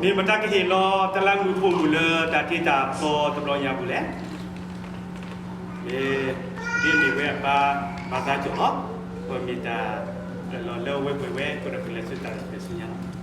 မ့ၢ်မတၤကဟ့ၣ်လီၤတၢ်လၢမုၢ်ပိာ်မုၣ်လၢတၢ်တ့တၢ်ဖျီတဘျီညါပူၤလဲၣ်. မ့ၢ်ဒ်န့ၣ်ဝဲအပၢ် မၤသးကီးအီၤ, ပမ့ၢ်တၢ်လီၤလၢအဝဲပှဲၤဝဲအဃိဒီး ပလဲၤဆူတၢ်ပၢဆူညါလီၤ.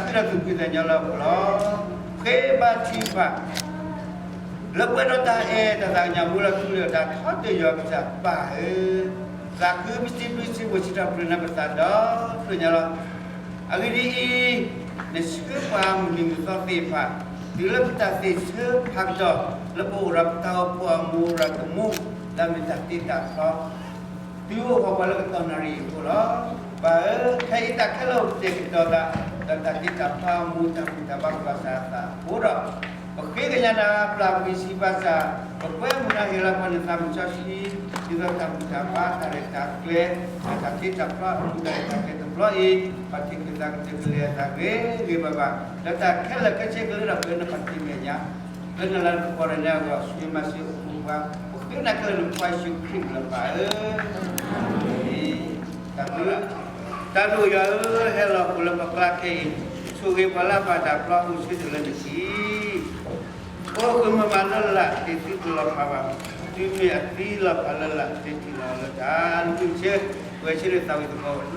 ဒီးသူၣ်ဖှံသးညီလၢအဃိလီၤ. ဃ့ဘါထုကဖၣ် လၢပှဲၤဒီးတၢ်အဲၣ်တၢ်သးကညီၤ မူလၢသူၣ်လၢတၢ်ထီၣ်တယီၤကစၢ်ပၢ်ဧၢ, သးခုပစံးဘျုးစံးဖှိၣ်စံးထီၣ်ပတြၢၤနၤပသးဒီဖျၢၣ်ညါလီၤ. အဂ့ၢ်ဒ်အံၤ, နဆှၢပှၤမုၢ်နံၤမုၢ်သီသ့ၣ်တဖၣ် တုၤလၢပတၢ်သ့ၣ်ဆၢဖးကတီၢ် လၢပအိၣ်ဒီးပတၢ်အိၣ်ဖှိၣ်အမူရၤသမူ လၢအမ့ၢ်တၢ်တ့တၢ်ဖျီ တုၤအိၣ်ဃီၤပှၤလၢကတီၢ်နၣ်ရံၣ်အံၤအဃိလီၤ. ပၢ်ဧၢ, ခဲအံၤတၢ်ခဲလၢာ်အိၣ်ပတဲာ်ကတီၤသး ဒီးတၢ်တ့တၢ်ဖျီအမူ တၢ်ဘူၣ်တၢ်ဘါကဘၣ်စၢ်အသးအဃိဒီး, ပဃ့ကညးနၤပျၢ်ကွံာ်ဆံးဘၣ်ဆၣ်, ပကွဲမုာ်နၤဟ့ၣ်လီၤပှၤနသးမုာ်စီဆှံ, ဒ်သိးတၢ်ဘူၣ်တၢ်ဘါ တၢ်ရဲၣ်တၢ်ကျဲၤ, ဒီးတၢ်တ့တၢ်ဖျီအမူ တၢ်ရဲၣ်တၢ်ကျဲၤတဘျီအံၤ, ပှၤထံၣ်က့ၤသးကတၢၢ်ကလဲၤအသးဂ့ၤဂ့ၤဘၣ်ဘၣ်, ဒီးတၢ်ခဲလၢာ်ခဲဆ့ကလုာ်ဒီး ပနၢ်ပၢၢ်တ့မဲာ်ညါ လၢနလၤကပီၤဒီးနအဂီၢ် ဆှၢမၤစၢၤအိၣ်မူပှၤ, ပဃ့နၤခဲလၢာ်လၢနဖိခွါယ့ၣ်ၡူးခရံာ်အ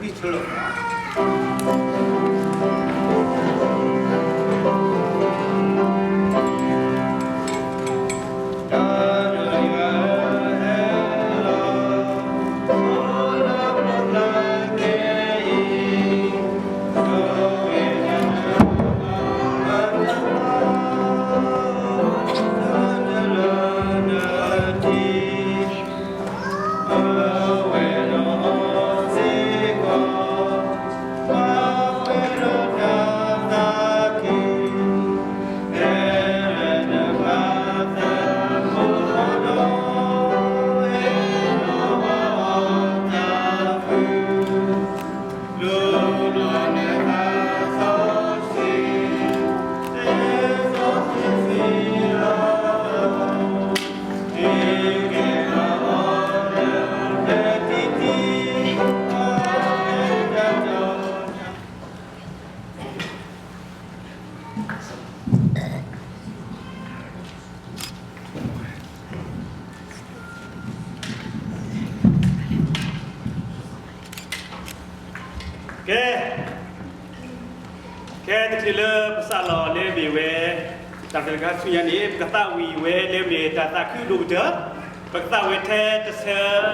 မံၤလီၤပၢ်ဧၢ. တၢ်ဘျုး, တၢ်ဒိၣ်ယွၤဧၢ, ဟဲလီၤအိၣ်လၢပကျါခဲအံၤ, ဆိၣ်ဂ့ၤပှၤလၢအဘၣ်တၢ်ဖျီ အိၣ်ဆၢထၢၣ်လၢနထံ, အိၣ်ဃုာ်မၤမၤလၢလၢ် တ့သုတလီၤဖးဘၣ်, တုၤမ့ၢ်အသံလီၤဖးလၢလၢ် တ့ထံၣ်လီၤလၢတၢ် လုၢ်ဆၢ, ပှဲၤဆၢလၢသးဝံၣ်သကိး လွံၢ်ဆၢလီၤ. ကဲ, ကဲတချုးလၢပစးလီၤလၢမ့ၢ်ဝဲ တၢ်သရၣ်ကါဆူညါန့ၣ် ပကသးဝံၣ်ဝဲလၢမ့ၢ်တၢ်သးခုဒိၣ်ကတၢၢ်, ပကသးဝံၣ်ထဲတဆၢ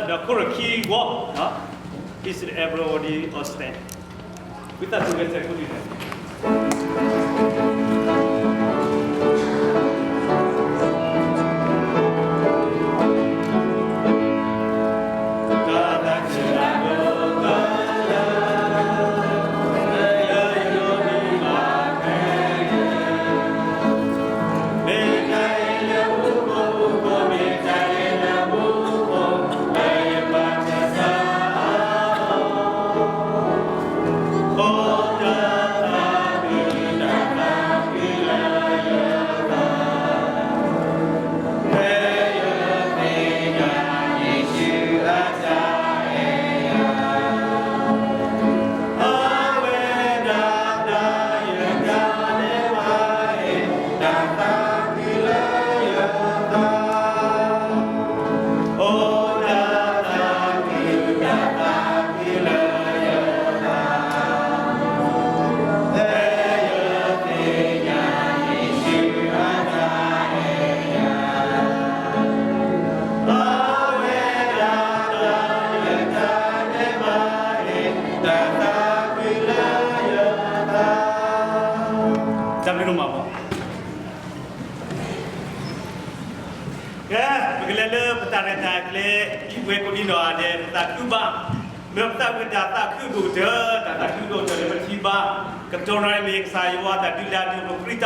ဒီးခိၣ်ရၢၣ်ခံဝီ, Is everybody understand? ဝံသးစူၤဝဲစဲးခိၣ်ဒ်လဲၣ်. တၢ်ဘျုးဒိၣ်မးမး. ကဲ, ပကလဲၤလၢပတၢ်ရဲၣ်တၢ်ကျဲၤ ဝဲကိးဒံနီၢ်ဂၤဒဲးပသးခုဘၣ်, မ့ၢ်ပသးဝံၣ်တၢ်သးခုဒိၣ်ကတၢၢ်, တၢ်သးခုဒိၣ်ကတၢၢ်လၢပထံၣ်ဘၣ်, ကတီၢ်နၣ်ရံၣ်မ့ၢ်ကစၢ်ယွၤတၢ်ဒုးလၢအဒုးပခရံာ်တၢ်အိၣ်ဖှိၣ်,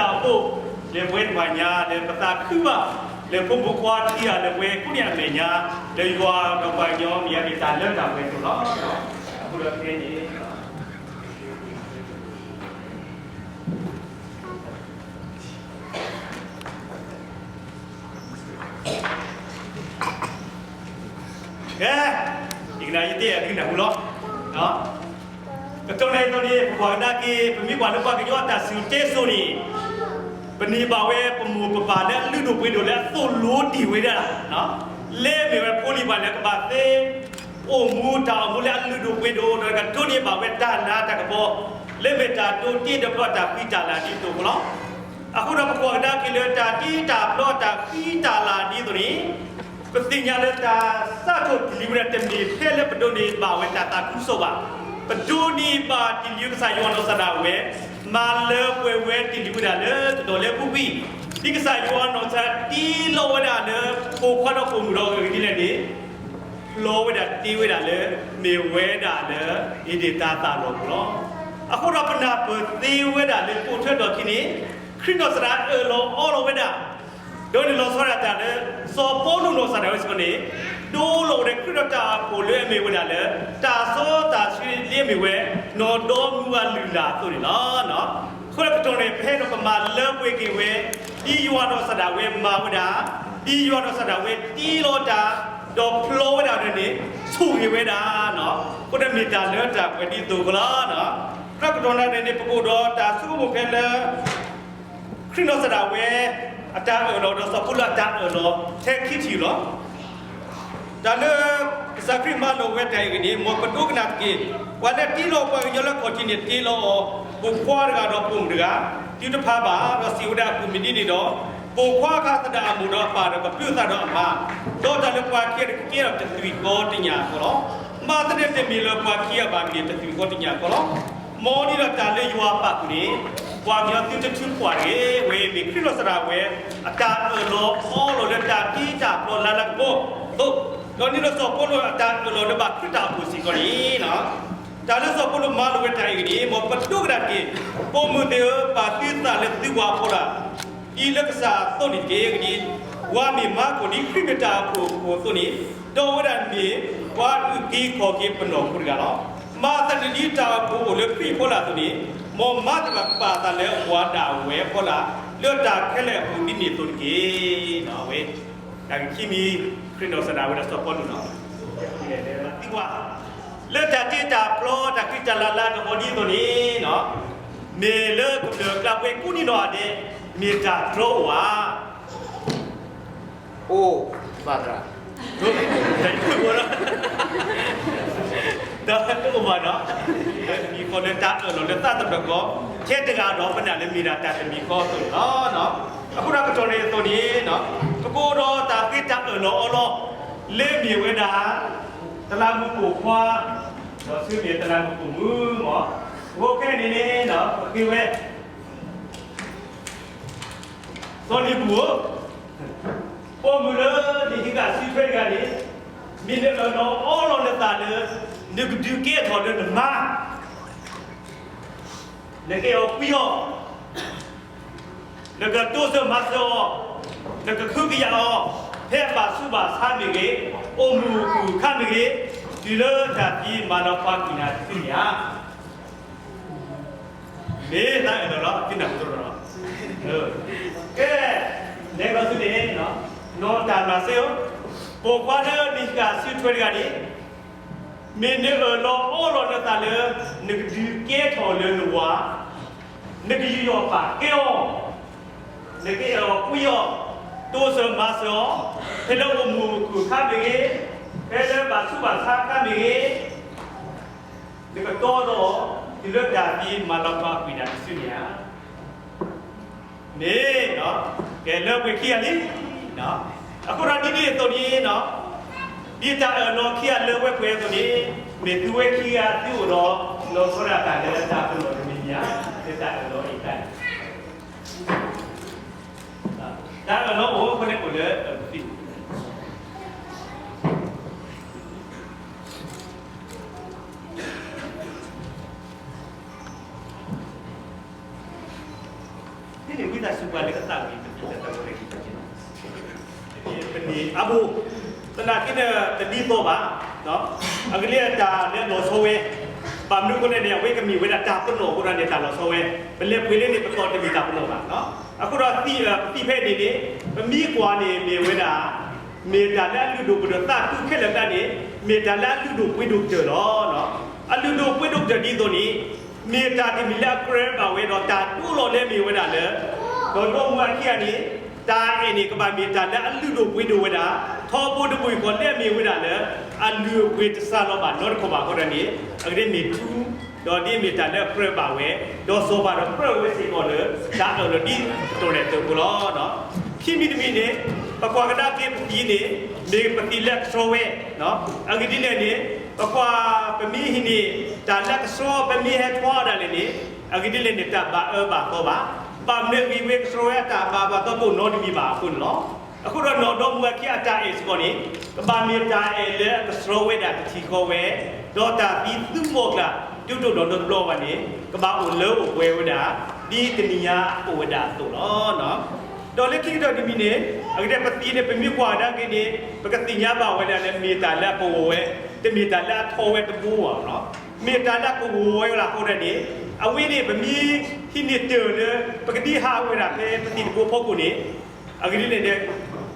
လၢပဝဲတဖၣ်ညါ လၢပသးခုဘၣ်, လၢဖိမုၣ်ဖိခွါထံဂၤ လၢပဝဲကိးဒံအမဲာ်ညါ, လၢယွၤဒီးပှၤကညီမဲာ်ညါ မ့ၢ်တၢ်လၢတၢ်ပှဲၤအသိးလီၤ. အဃိဒီးခဲအံၤန့ၣ် ကဲ, ယကနၣ်ယတ့ၢ်အဒုးနၢ်ဟူလီၤ. ကတီၢ်နၣ်ရံၣ်အသိးန့ၣ် ပကွၢ်ကဒါက့ၤ ပမ့ၢ်ကွၢ်လၢပှၤကညီအတၢ်စံၣ်စိၤတဲစိၤန့ၣ်, ပန့ၢ်ဘၣ်ဝဲပမိၢ်ပပၢ်လၢအလုၢ်ဒိၣ်ပှ့ၤဒိၣ်လၢအသိၣ်လိတ့ၢ်ဝဲဒၣ်, လၢမ့ၢ်ဝဲဖိလံၤဘၣ်လၢကဘၣ်သ့ အိၣ်မူတၢ်အိၣ်မူလၢအလုၢ်ဒိၣ်ပှ့ၤဒိၣ် ဒီးကဒိးန့ၢ်ဘၣ်ဝဲတၢ်နးတၢ်ကပီၤ, လၢမ့ၢ်တၢ်ဒိးတ့ဒိးဖျီတၢ်ဃံတၢ်လၤဒ်သိးအဃိလီၤ. အဃိဒီးပကွၢ်ကဒါက့ၤလၢတၢ်တ့တၢ်ဖျီတၢ်ဃံတၢ်လၤဒ်သိးန့ၣ်, ပသ့ၣ်ညါလၢတၢ်စးထီၣ်တ့ၢ်လံဝဲဒၣ်တမ့ၢ်ဖဲလၢပဒိးန့ၢ်ဘၣ်ဝဲတၢ်သးခုကစီၣ်ဘၣ်. ပဒိးန့ၢ်ဘၣ်တ့ၢ်လံဝဲကစၢ်ယွၤနီၢ်ကစၢ်ဒၣ်ဝဲ မၤလၢပှဲၤဝဲတ့ၢ်လံဝဲဒၣ်လၢကတီၢ်လၢပူၤကွံာ်, ဒ်ကစၢ်ယွၤနီၢ်ကစၢ်တ့လီၤဝဲဒၣ်လၢ ပိာ်ခွါဒီးပိာ်မုၣ်ဒီးအဂ့ၢ်ဒ်လဲၣ်န့ၣ် ဖျီဝဲဒၣ်တ့ဝဲဒၣ်လၢ မ့ၢ်ဝဲဒၣ်လၢ အ့ဒ့ၣ်တၤသၣ်လီၢ်ပူၤလီၤ. အဃိဒီးပနၢ်ပၢၢ်သ့ဝဲဒၣ်လၢ ပိာ်ထွဲထီၣ်ခံန့ၣ် ခရံာ်နီၢ်ကစၢ်ဒၣ်အၢၣ်လီၤအီလီၤဝဲဒၣ်, ဒီးန့ၣ်လီၤဆီဒၣ်တၢ်လၢ စီၤပီလူးနီၢ်ကစၢ်ဒၣ်ဝဲစ့ၢ်ကီးန့ၣ် ဒိလီၤဝဲဒၣ်ခရံာ်ဒီးတၢ်အိၣ်ဖှိၣ်လၢအမ့ၢ်ဝဲဒၣ်လၢ တၢ်စီတၢ်ဆှံလၢအမ့ၢ်ဝဲ နီၢ်ဒီမါဝၤလုၢ်လၢ်အသိးန့ၣ်လီၤ. အဃိဒီးကတီၢ်န့ၣ် ဖဲဒီးပမၤလၢပှဲၤက့ၤဝဲ ဒ်ယွၤနီၢ်ကစၢ်ဒၣ်ဝဲမၤဝဲဒၣ်, ဒ်ယွၤနီၢ်ကစၢ်ဒၣ်ဝဲတ့လီၤတၢ်, ဒီးဖျီဝဲဒၣ်န့ၣ် ဆိၣ်ဂ့ၤဝဲဒၣ်, အဃိဒီးမ့ၢ်တၢ်လၢတၢ်ပှဲၤဒ်သိးအဃိလီၤ. ဒီးကတီၢ်နၣ်ရံၣ်န့ၣ် ပကအိၣ်ဒီးတၢ်ဆိကမိၣ်ဖဲလၢ ခရံာ်နီၢ်ကစၢ်ဒၣ်ဝဲ အတၢ်အၢၣ်လီၤဒီးစီၤပီလူးအတၢ်အၢၣ်လီၤ ထဲခံထံၣ်လီၤ. တၢ်လၢ ကစၢ်ခရံာ်မၤလိာ်ဝဲတၢ်အံၤအဂ့ၢ်န့ၣ် မ်ပဒိကနၣ်တက့ၢ်. ပှၤလၢတ့လီၤပှၤကညီလၢအခီၣ်ထံးန့ၣ် တ့လီၤအီၤ ပိာ်ခွါတဂၤဒီးပိာ်မုၣ်တဂၤ တုၤတဖၣ်ဘၣ်, ဒီးစံးဝဲဒၣ်အပူၤမ့ၢ်ဒ်န့ၣ်ဒီး, ပိာ်ခွါခးသဒၣ်အမိၢ်ဒီးအပၢ်ဒီးကပြုၢ်သးဒီးအမါ, ဒီးတၢ်လၢပှၤခံဂၤတကဲထီၣ်တသွံၣ်ဃီတညၣ်အဃိလီၤ. မၤသးဒ်န့ၣ်တမ့ၢ်လၢပှၤခံဂၤဘၣ် မ့ၢ်တသွံၣ်ဃီတညၣ်အဃိလီၤ. မ်ဒ်ဒီးတၢ်လၢယွၤပာ်ဃုာ်န့ၣ် ပှၤကညီသုတထုးကွၢ်တဂ့ၤ. အဝဲမ့ၢ်ခရံာ်နီၢ်ကစၢ်ဒၣ်ဝဲ အတၢ်အၢၣ်လီၤအီလီၤလၢတၢ်တ့တၢ်ဖျီလၢလၢကပီၤအသိး, ဒီးဒ်န့ၣ်ဒီးစီၤပီလူးအတၢ်အၢၣ်လီၤလၢဘၣ်ခရံာ်တၢ်အိၣ်ဖှိၣ်စ့ၢ်ကီးန့ၣ် တၢ်လၢစီၤပီလူးမၤလိာ်ဝဲတၢ်အံၤအဂ့ၢ်န့ၣ် မ်ပဒိကနၣ်တက့ၢ်. ပိာ်မုၣ်သ့ၣ်ဧၢ, ပာ်သုသးလၢသုဝၤအဖီလာ် ဒ်လၢကစၢ်အသိးန့ၣ်တက့ၢ်. ဒ်ဝၤမ့ၢ်မၤကိၣ်ဒ်ခရံာ်မ့ၢ်တၢ်အိၣ်ဖှိၣ်အသိးန့ၣ်, ဒီးအဝဲဒၣ်မ့ၢ်ပှၤအုၣ်က့ၤခီၣ်က့ၤပနီၢ်ခိတဂၤလီၤ. မၤသးဒ်တၢ်အိၣ်ဖှိၣ်အိၣ်လၢခရံာ်အဖီလာ်အသိးန့ၣ်, မ်မၤသ့ၣ်တဖၣ်ကပာ်အသးလၢအဝၤဒၣ်ဝဲအဖီလာ် လၢတၢ်ခဲလၢာ်အပူၤဒ်န့ၣ်အသိးတက့ၢ်. အဝဲ တၢ်ဂ့ၢ်ခံမံၤ ခရံာ်နီၢ်ကစၢ်ဒၣ်ဝဲဒၣ်စီၤပီလူးလီၤ. သံကွၢ် လၢတၢ်တ့တၢ်ဖျီတၢ်ဃံတၢ်လၤလၢကပီၤဒ်သိးန့ၣ် မ့ၢ်လၢကမျၢၢ်အကျါပှဲၤကိးနံၤနီၢ်ဂၤဒဲး မ့ၢ်တၢ်တြီဧါ. အိၣ်ဘၣ်သရၣ် တၢ်တအိၣ်ဘၣ်နီၤ, တၢ်တမံၤဃီလၢတၢ်အၢၣ်လီၤလၢသးတဖျၢၣ်ဃီ, ထဲတဂၤဒီးပနာ်လၢမ့ၢ်ဒၣ်တၢ်တမံၤဃီအသိးန့ၣ်လီၤ. အဃိဒီးကတီၢ်န့ၣ်အသိးန့ၣ် ပကအိၣ်ဒီးတၢ်ဃ့တၢ်အၢၣ်လီၤအီလီၤ လၢမ့ၢ်ဝဲဒၣ် တလးမူးပိာ်ခွါ ဒီးဆူမ့ၢ်တလးမူးပိာ်မုၣ်မး, အဃိခဲအံၤန့ၣ်န့ၣ် ပဃ့ဝဲ စီၤလ့ၤပူၤဧၢ, ပိာ်မုၣ်လၢနဟံးဃာ်စုထွဲတဂၤန့ၣ်, မ့ၢ်နအၢၣ်လီၤအီလီၤနသးလၢ နကဒုးကဲထီၣ်လၢနမါ, နကအဲၣ်အီၤကွံအီၤ, နကတိစၢၤမၤစၢၤအီၤ, နကဃုကယာ်အီၤ, ဖဲအဘၣ်ဆူးဘၣ်ဆါမ့ၢ်ဂ့ၤ, အိၣ်မုာ်အိၣ်ခုၣ်အခါမ့ၢ်ဂ့ၤ, တုၤလၢတၢ်သံမၤလီၤပှၤကွံာ်နၤတစုန့ၣ်ဧါ. မ့ၢ်တၢ်အၢၣ်လီၤလီၤ သုနၢ်ဟူသရိာ်လီၤ. ကဲ, လဲၤကီၢ်ဆူန့ၣ်, နီၢ်တၢ်မၤစၢၤဧၢ, ပိာ်ခွါလၢနဟံးဃာ်စုထွဲတဂၤန့ၣ်, မ့ၢ်နအၢၣ်လီၤအီလီၤနသးလၢ နကဒုးကဲထီၣ်လၢနဝၤ, နကယူးယီၣ်ပာ်ကဲအီၤ, နကအဲၣ်အီၤကွံအီၤ, တိစၢၤမၤစၢၤအီၤ, ဖဲလၢအိၣ်မုာ်အိၣ်ခုၣ်အခါမ့ၢ်ဂ့ၤ, ဖဲလၢဘၣ်ဆူးဘၣ်ဆါအခါမ့ၢ်ဂ့ၤ နကတီဒီးအီၤ တုၤလၢတၢ်သံမၤလီၤပှၤကွံာ်နၤတစုန့ၣ်ဧါ. မ့ၢ်, ကဲလၢပှဲၤခံဂၤလံ. အဃိဒီးဒ်န့ၣ်အသိးန့ၣ်, ဒ်တၢ်အၢၣ်လီၤခံဂၤလၢဝဲပှဲၤအသိးန့ၣ်, မ့ၢ်သုဝဲခံဂၤသုအိၣ်ဒီး လီၤဆီဒၣ်တၢ်လၢတၢ်ပနီၣ်တမံၤမံၤဧါ, လၢတၢ်အၢၣ်လီၤအံၤတၢ်န့ၣ် တၢ်အၢၣ်လီၤအိၣ်အဃိန့ၣ်အိၣ်လၢအပူၤသံၣ် ဒ်န့ၣ်ဝံသးစူၤပှၤလၢအသးဝံၤ ပတၢ်သးဝံၤန့ၣ် ပန့ၢ်အါဘိ, သနာ်က့န့ၣ် တဒ်သိးဘၣ်, အကလံၤတၢ်လၢလီၤဆီဝဲ, ဘၣ်မနုၤအဃိလဲၣ်န့ၣ် အဝဲကမ့ၢ်ဝဲဒၣ်တၢ်ပနီၣ်အဃိဒီးန့ၣ် တၢ်လီၤဆီဝဲ, ပလဲၤပှ့ၤလၢန့ၣ် ပသီၣ်တမ့ၢ်တၢ်ပနီၣ်ဘၣ်. အဃိဒီး ပသံၣ်ဖဲန့ၣ်န့ၣ် ပမ့ၢ်ကွၢ်န့ၣ် မ့ၢ်ဝဲဒၣ် မ့ၢ်တၢ်လၢအလုၢ်ဒိၣ်ပှ့ၤဒိၣ်သးတူၢ်ခဲလၢာ်ကျါန့ၣ် မ့ၢ်တၢ်လၢအလုၢ်ဒိၣ်ပှ့ၤဒိၣ်ကတၢၢ်လီၤ. အလုၢ်ဒိၣ်ပှ့ၤဒိၣ်ကတၢၢ်ဒ်သိးန့ၣ် မ့ၢ်တၢ်တမံၤလၢအကြၢးဘၣ်ဝဲဒီးတၢ်ဒိလီၤလၢအမ့ၢ်ဝဲဒၣ်လၢ ဒီးဒီမါဝၤခံဂၤန့ၣ် တၢ်အဲၣ်န့ၣ် ကဘၣ်မ့ၢ်တၢ်လၢအလုၢ်ဒိၣ်ပှ့ၤဒိၣ်ဝဲဒၣ် ထီဘိတဘိယူၢ်ဃီလၢအမ့ၢ်ဝဲဒၣ်လၢ အလုၢ်အပှ့ၤတစှၤလီၤဘၣ်နီတခီၣ်ဘၣ်အဃိဒီးန့ၣ် အကဒဲမ့ၢ်ထူ ဒီးဒ်အမ့ၢ်တၢ်လၢအကြၢးဘၣ်ဝဲ, ဒီးစီၤပၤဒီးကြၢးဝဲစ့ၢ်ကီးလၢ တၢ်အၢၣ်လီၤဒ်တတီၤလဲၣ်အသိးလီၤ. ခံမံၤတမံၤန့ၣ်, ပကွၢ်ကဒါက့ၤပသံးန့ၣ်, မ့ၢ်ပသံးလၢအကဆှီဝဲ, အဂ့ၢ်ဒ်လဲၣ်န့ၣ်, ပကွၢ်ပမ့ၢ်ဟံးန့ၢ် တၢ်လၢအကဆှီ ပမ့ၢ်ဟဲထီဒၣ်လဲာ်န့ၣ်, အဂ့ၢ်ဒ်လဲၣ်န့ၣ် တၢ်ဘၣ်အၢဘၣ်သီဘၣ်, ဘၣ်မနုၤဂ့ၤဝဲကဆှီဝဲအတၢ်ဘၣ်ဘၣ်သီတအိၣ်နီတမံၤဘၣ်အဃိန့ၣ်လီၤ. အဃိဒီးနီၢ်ဒီမါဝၤခံအတၢ်အဲၣ်စ့ၢ်ကီးန့ၣ်, ကဘၣ်မ့ၢ်တၢ်အဲၣ်လၢအကဆှီဝဲဒၣ်တထံၣ်ဃီဝဲ, ဒီးတၢ်သံသုးမီၢ်ကျၢ် ဒုးတအိၣ်နီတဘျီဘၣ်န့ၣ်, ကဘၣ်အိၣ်လၢအိၣ်ပှဲၤဝဲဒၣ်, ဒ်တနံၤညါအိၣ်ဝဲဒၣ်အသိးလီၤ. ဒီးလၢခံကတၢၢ်တမံၤန့ၣ်, အဂ့ၢ်ဒ်ပသံးန့ၣ် ပမ့ၢ်ကွၢ်ကဒါက့ၤန့ၣ်, ပကသ့ၣ်ညါဘၣ်ဝဲဒၣ်လၢမ့ၢ်တၢ်လၢအကဝီၤဝဲ, တမ့ၢ်တၢ်လၢအထီဝဲတဘိဘၣ်လီၤ. မ့ၢ်တၢ်လၢအကဝီၤဝဲလီၤအဃိန့ၣ်, အဝဲန့ၣ် ပမ့ၢ်ဟံးန့ၢ်တၢ်လၢ ပကဒံဟးဝဲဒၣ်ဖဲပသံးတဘိဖီခိၣ်န့ၣ်, အဂ့ၢ်ဒ်လဲၣ်န့ၣ်,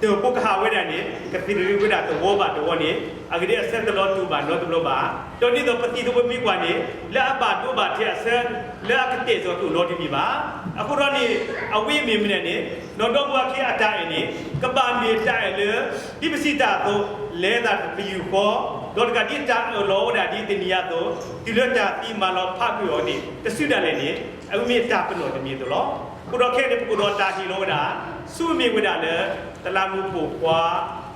တၢ်ဖိကဟးဝဲဒၣ်န့ၣ် ကသံးတရံးဝဲဒၣ်တဝီဘၣ်တဝီန့ၣ်, အဂ့ၢ်ဒ်အဆၢတလီၤတူာ်ဘၣ်နီတဘျီဘၣ်. ဒီးဒ်သိးပသံးတဘိမ့ၢ်ကွၢ်န့ၣ်, လၢအဘၣ်ဒိဘၣ်ထံးအဆၢ, လၢအကတဲာ်ကတီၤတအိၣ်နီတမံၤဘၣ်. အဃိဒီးန့ၣ်, အဝဲမ့ၢ်မနုၤလဲၣ်န့ၣ်, နီၢ်ဒီမါဝၤခံအတၢ်အဲၣ်န့ၣ်, ကဘၣ်မ့ၢ်တၢ်အဲၣ်လၢ ဒ်ပစံးတၢ်အသိး, လဲၤသးတပယူာ်ဃီ, ဒီးတကးဒ်တၢ်အၢၣ်လီၤဝဲဒၣ်ဒ်တနံၤညါအသိး, တုၤလၢတၢ်သံမၤလီၤဖးကွံာ်အီၤန့ၣ် တစုဒၣ်လဲာ်န့ၣ်, အဝဲမ့ၢ်တၢ်ပနီၣ်တမံၤအသိးလီၤ. အဃိဒီးခဲအံၤန့ၣ် ပကအိၣ်ဒီးတၢ်ဟ့ၣ်လီၤဝဲဒၣ်, ဆူအမ့ၢ်ဝဲဒၣ်လၢ တလးမူးပိာ်ခွါ,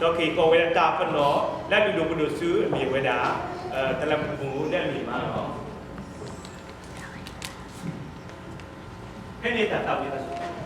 ဒီးကဟ့ၣ်ကီးဝဲဒၣ်တၢ်ပနီၣ် လၢအဒုးဒိၣ်ပဒိၣ်ဆူအမ့ၢ်ဝဲဒၣ်, တလးမူးပိာ်ခွါလၢအမ့ၢ်မးလီၤ. ဖဲန့ၣ်တၢ်သးဝံၣ်သးဆူၣ်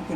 ကဲ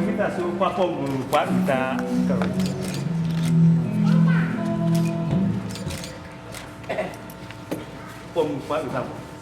ဝံသးစူၤ ပှၤပိာ်မုၣ်ပှၤအုၣ်သး ပိာ်မုၣ်ပှၤအုၣ်သးမး.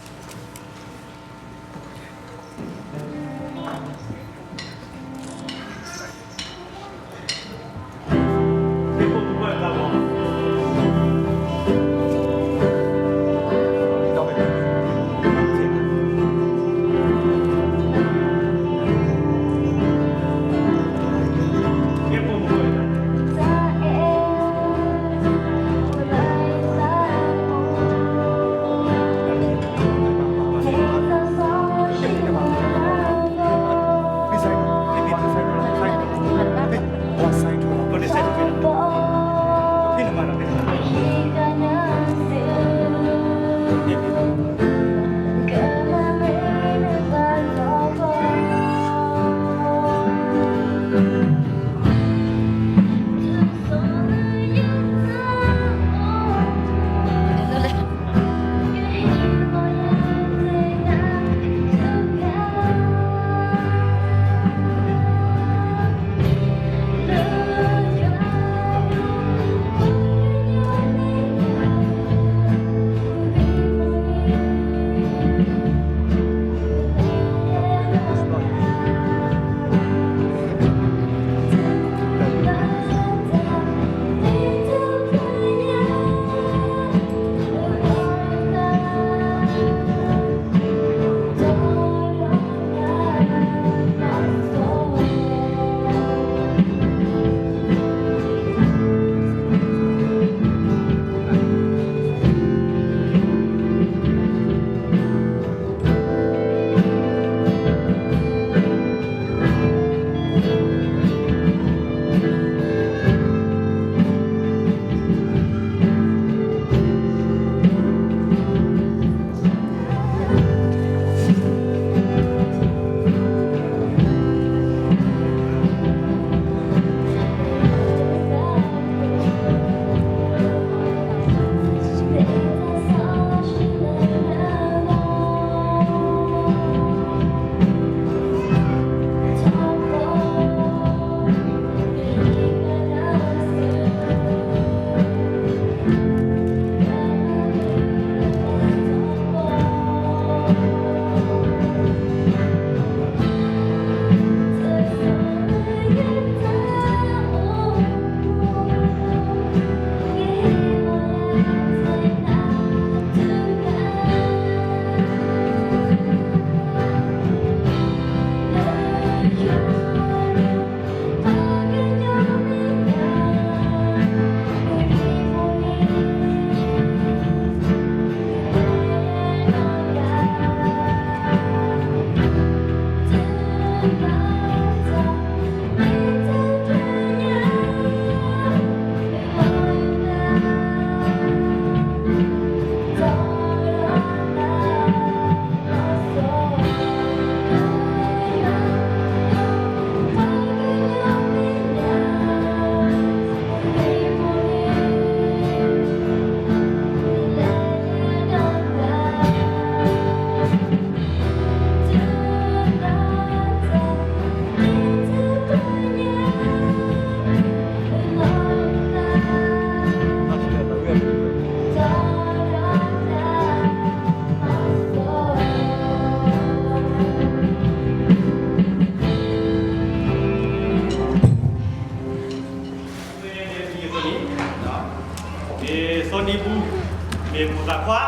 မ့ၢ်ဖိသၣ်ခွါ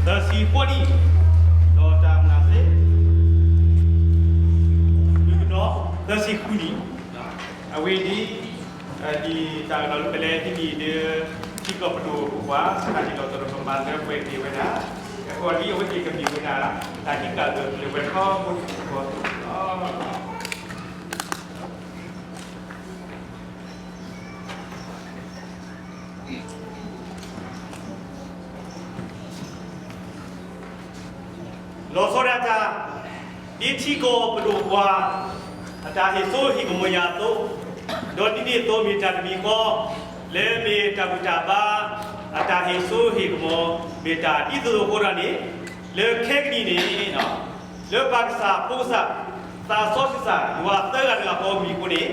သၢဆံဃိးနံၣ်, ဒီးတၢ်မၤစ့ မုၣ်ကနီၤ သၢဆံဃုနံၣ်, အဝဲဒ် ဒ်တၢ်ကဒီးလၢပလဲၤဟံးန့ၢ်လၢ ထံကီၢ်ပဒိၣ်ပပှၢ် တၢ်ဟ့ၣ်လီၤသးဒီးပမၤလၢပှဲၤက့ၤဝဲဒၣ်, အဃိဒ်အဝဲသ့ၣ်ကမ့ၢ်ဝဲဒၣ် တၢ်ဟံးဃာ်ဒီးပှဲၤထီဘိတကီၢ်လီၤ. လီၤဆီဒၣ်တၢ် ဒ်ထံကီၢ်ပဒိၣ်ပပှၢ် အတၢ်ဟ့ၣ်စိဟ့ၣ်ကမီၤယၤအသိး, ဒီးဒ်န့ၣ်အသိးမ့ၢ်တၢ်တမံၤဃီ လၢမ့ၢ်တၢ်ဘူၣ်တၢ်ဘါ အတၢ်ဟ့ၣ်စိဟ့ၣ်ကမီၤ မ့ၢ်တၢ်ဒ်သိးသိးအဃိဒီးန့ၣ်, လၢခဲကနံၣ်န့ၣ် လၢပၢ်ကစၢ်ဖိကစၢ် သးစီဆှံကစၢ် ယွၤသၢဂၤတဂၤဃီအမံၤအဃိန့ၣ်,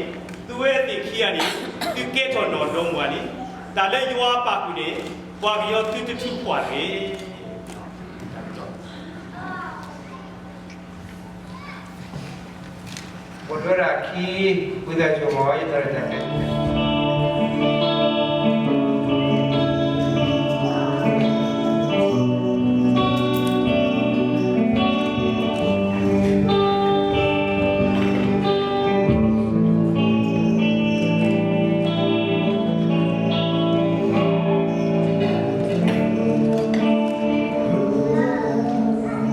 သုဝဲသ့ၣ်ခံဂၤန့ၣ် သုကဲထီၣ်နီၢ်ဒီမါဝၤလံ. တၢ်လၢယွၤအပာ်ဃုာ်န့ၣ် ပှၤကညီသုတထုးဖှိၣ်တဂ့ၤ. ပှၤ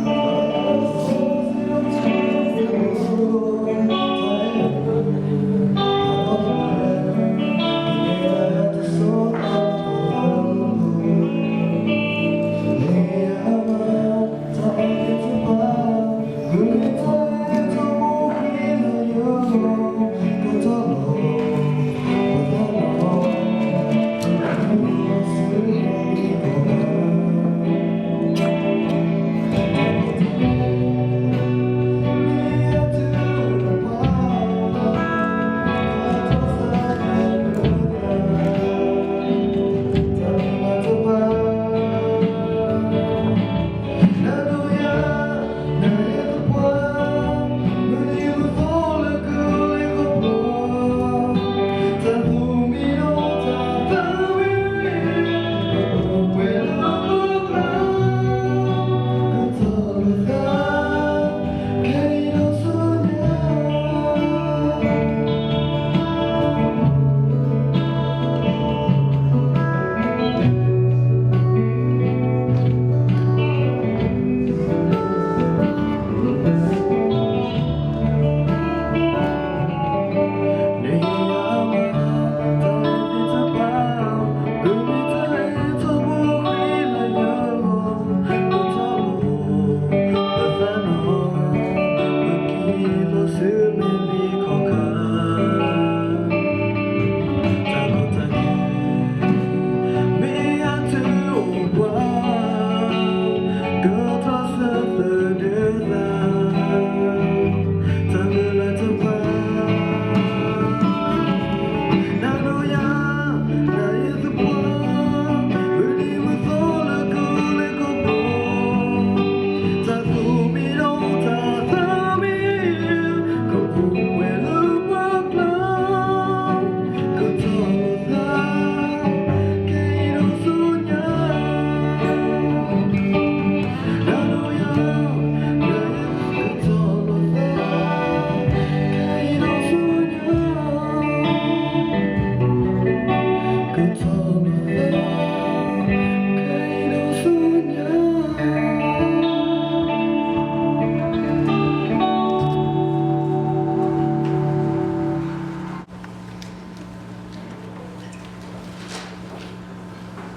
ဒၣ်ခံ ဝံသးစူၤမ့ၢ် ယတၢ်ရဲၣ်တၢ်ကျဲၤ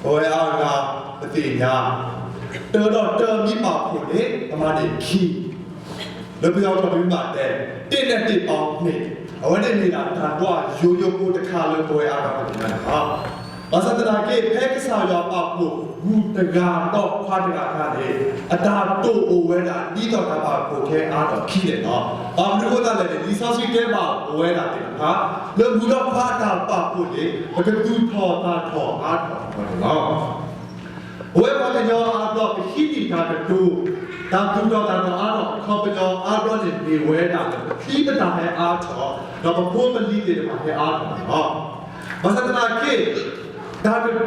ပဝဲအါဂၤပသ့ၣ်ညါ, တၢဒီးတၢမ့ၢ်ပာ်ဖှိၣ်န့ၣ် ကမၤန့ၢ်ခံ, လၢပယီၤကျိာ်မ့ၢ်ဘၣ်တဲ တ့ၢ်နဲၣ်တ့ၢ်ပာ်န့ၣ်, အဝဲန့ၣ်မ့ၢ်ဒၣ်တၢ်ဒွးယိယိဖိတခါလၢပဝဲအါဂၤပသ့ၣ်ညါန့ၣ်လီၤ. ဘၣ်ဆၣ်သနာ်က့ ဖဲကစၢ်ယွၤပာ်ဖှိၣ်မုၣ်တဂၤဒီးခွါတဂၤအခါန့ၣ်, အတၢ်တိာ်အိၣ်ဝဲဒၣ်ဒ်သိးတၢ်ပာ်ဖှိၣ်ခဲအါထီၣ်ခံန့ၣ်လီၤ. ဘၣ်မနုၤအဃိသတးလဲၣ်န့ၣ် လံာ်စီဆှံတဲဘၣ်ပဝဲဒၣ်သ့ၣ်တဖၣ် လၢမုၣ်ဒီးခွါအတၢ်ပာ်ဖှိၣ်န့ၣ် ပကသူၣ်ထီၣ်သးထီၣ်အါထီၣ်န့ၣ်လီၤ. ပဝဲပှၤကညီအါဘျီ ပဟံးန့ၢ်တၢ်ကတိၤ, တၢ်သူၣ်ထီၣ်သးထီၣ်အါထီၣ် အခီပညီအါဘျီန့ၣ် မ့ၢ်ဝဲဒၣ်လၢပချံပသၣ်ဟဲအါထီၣ်, ဒီးပဖိပလံၤသ့ၣ်တဖၣ်ဟဲအါထီၣ်န့ၣ်လီၤ. ဘၣ်ဆၣ်သနာ်က့ တၢ်ကတိၤ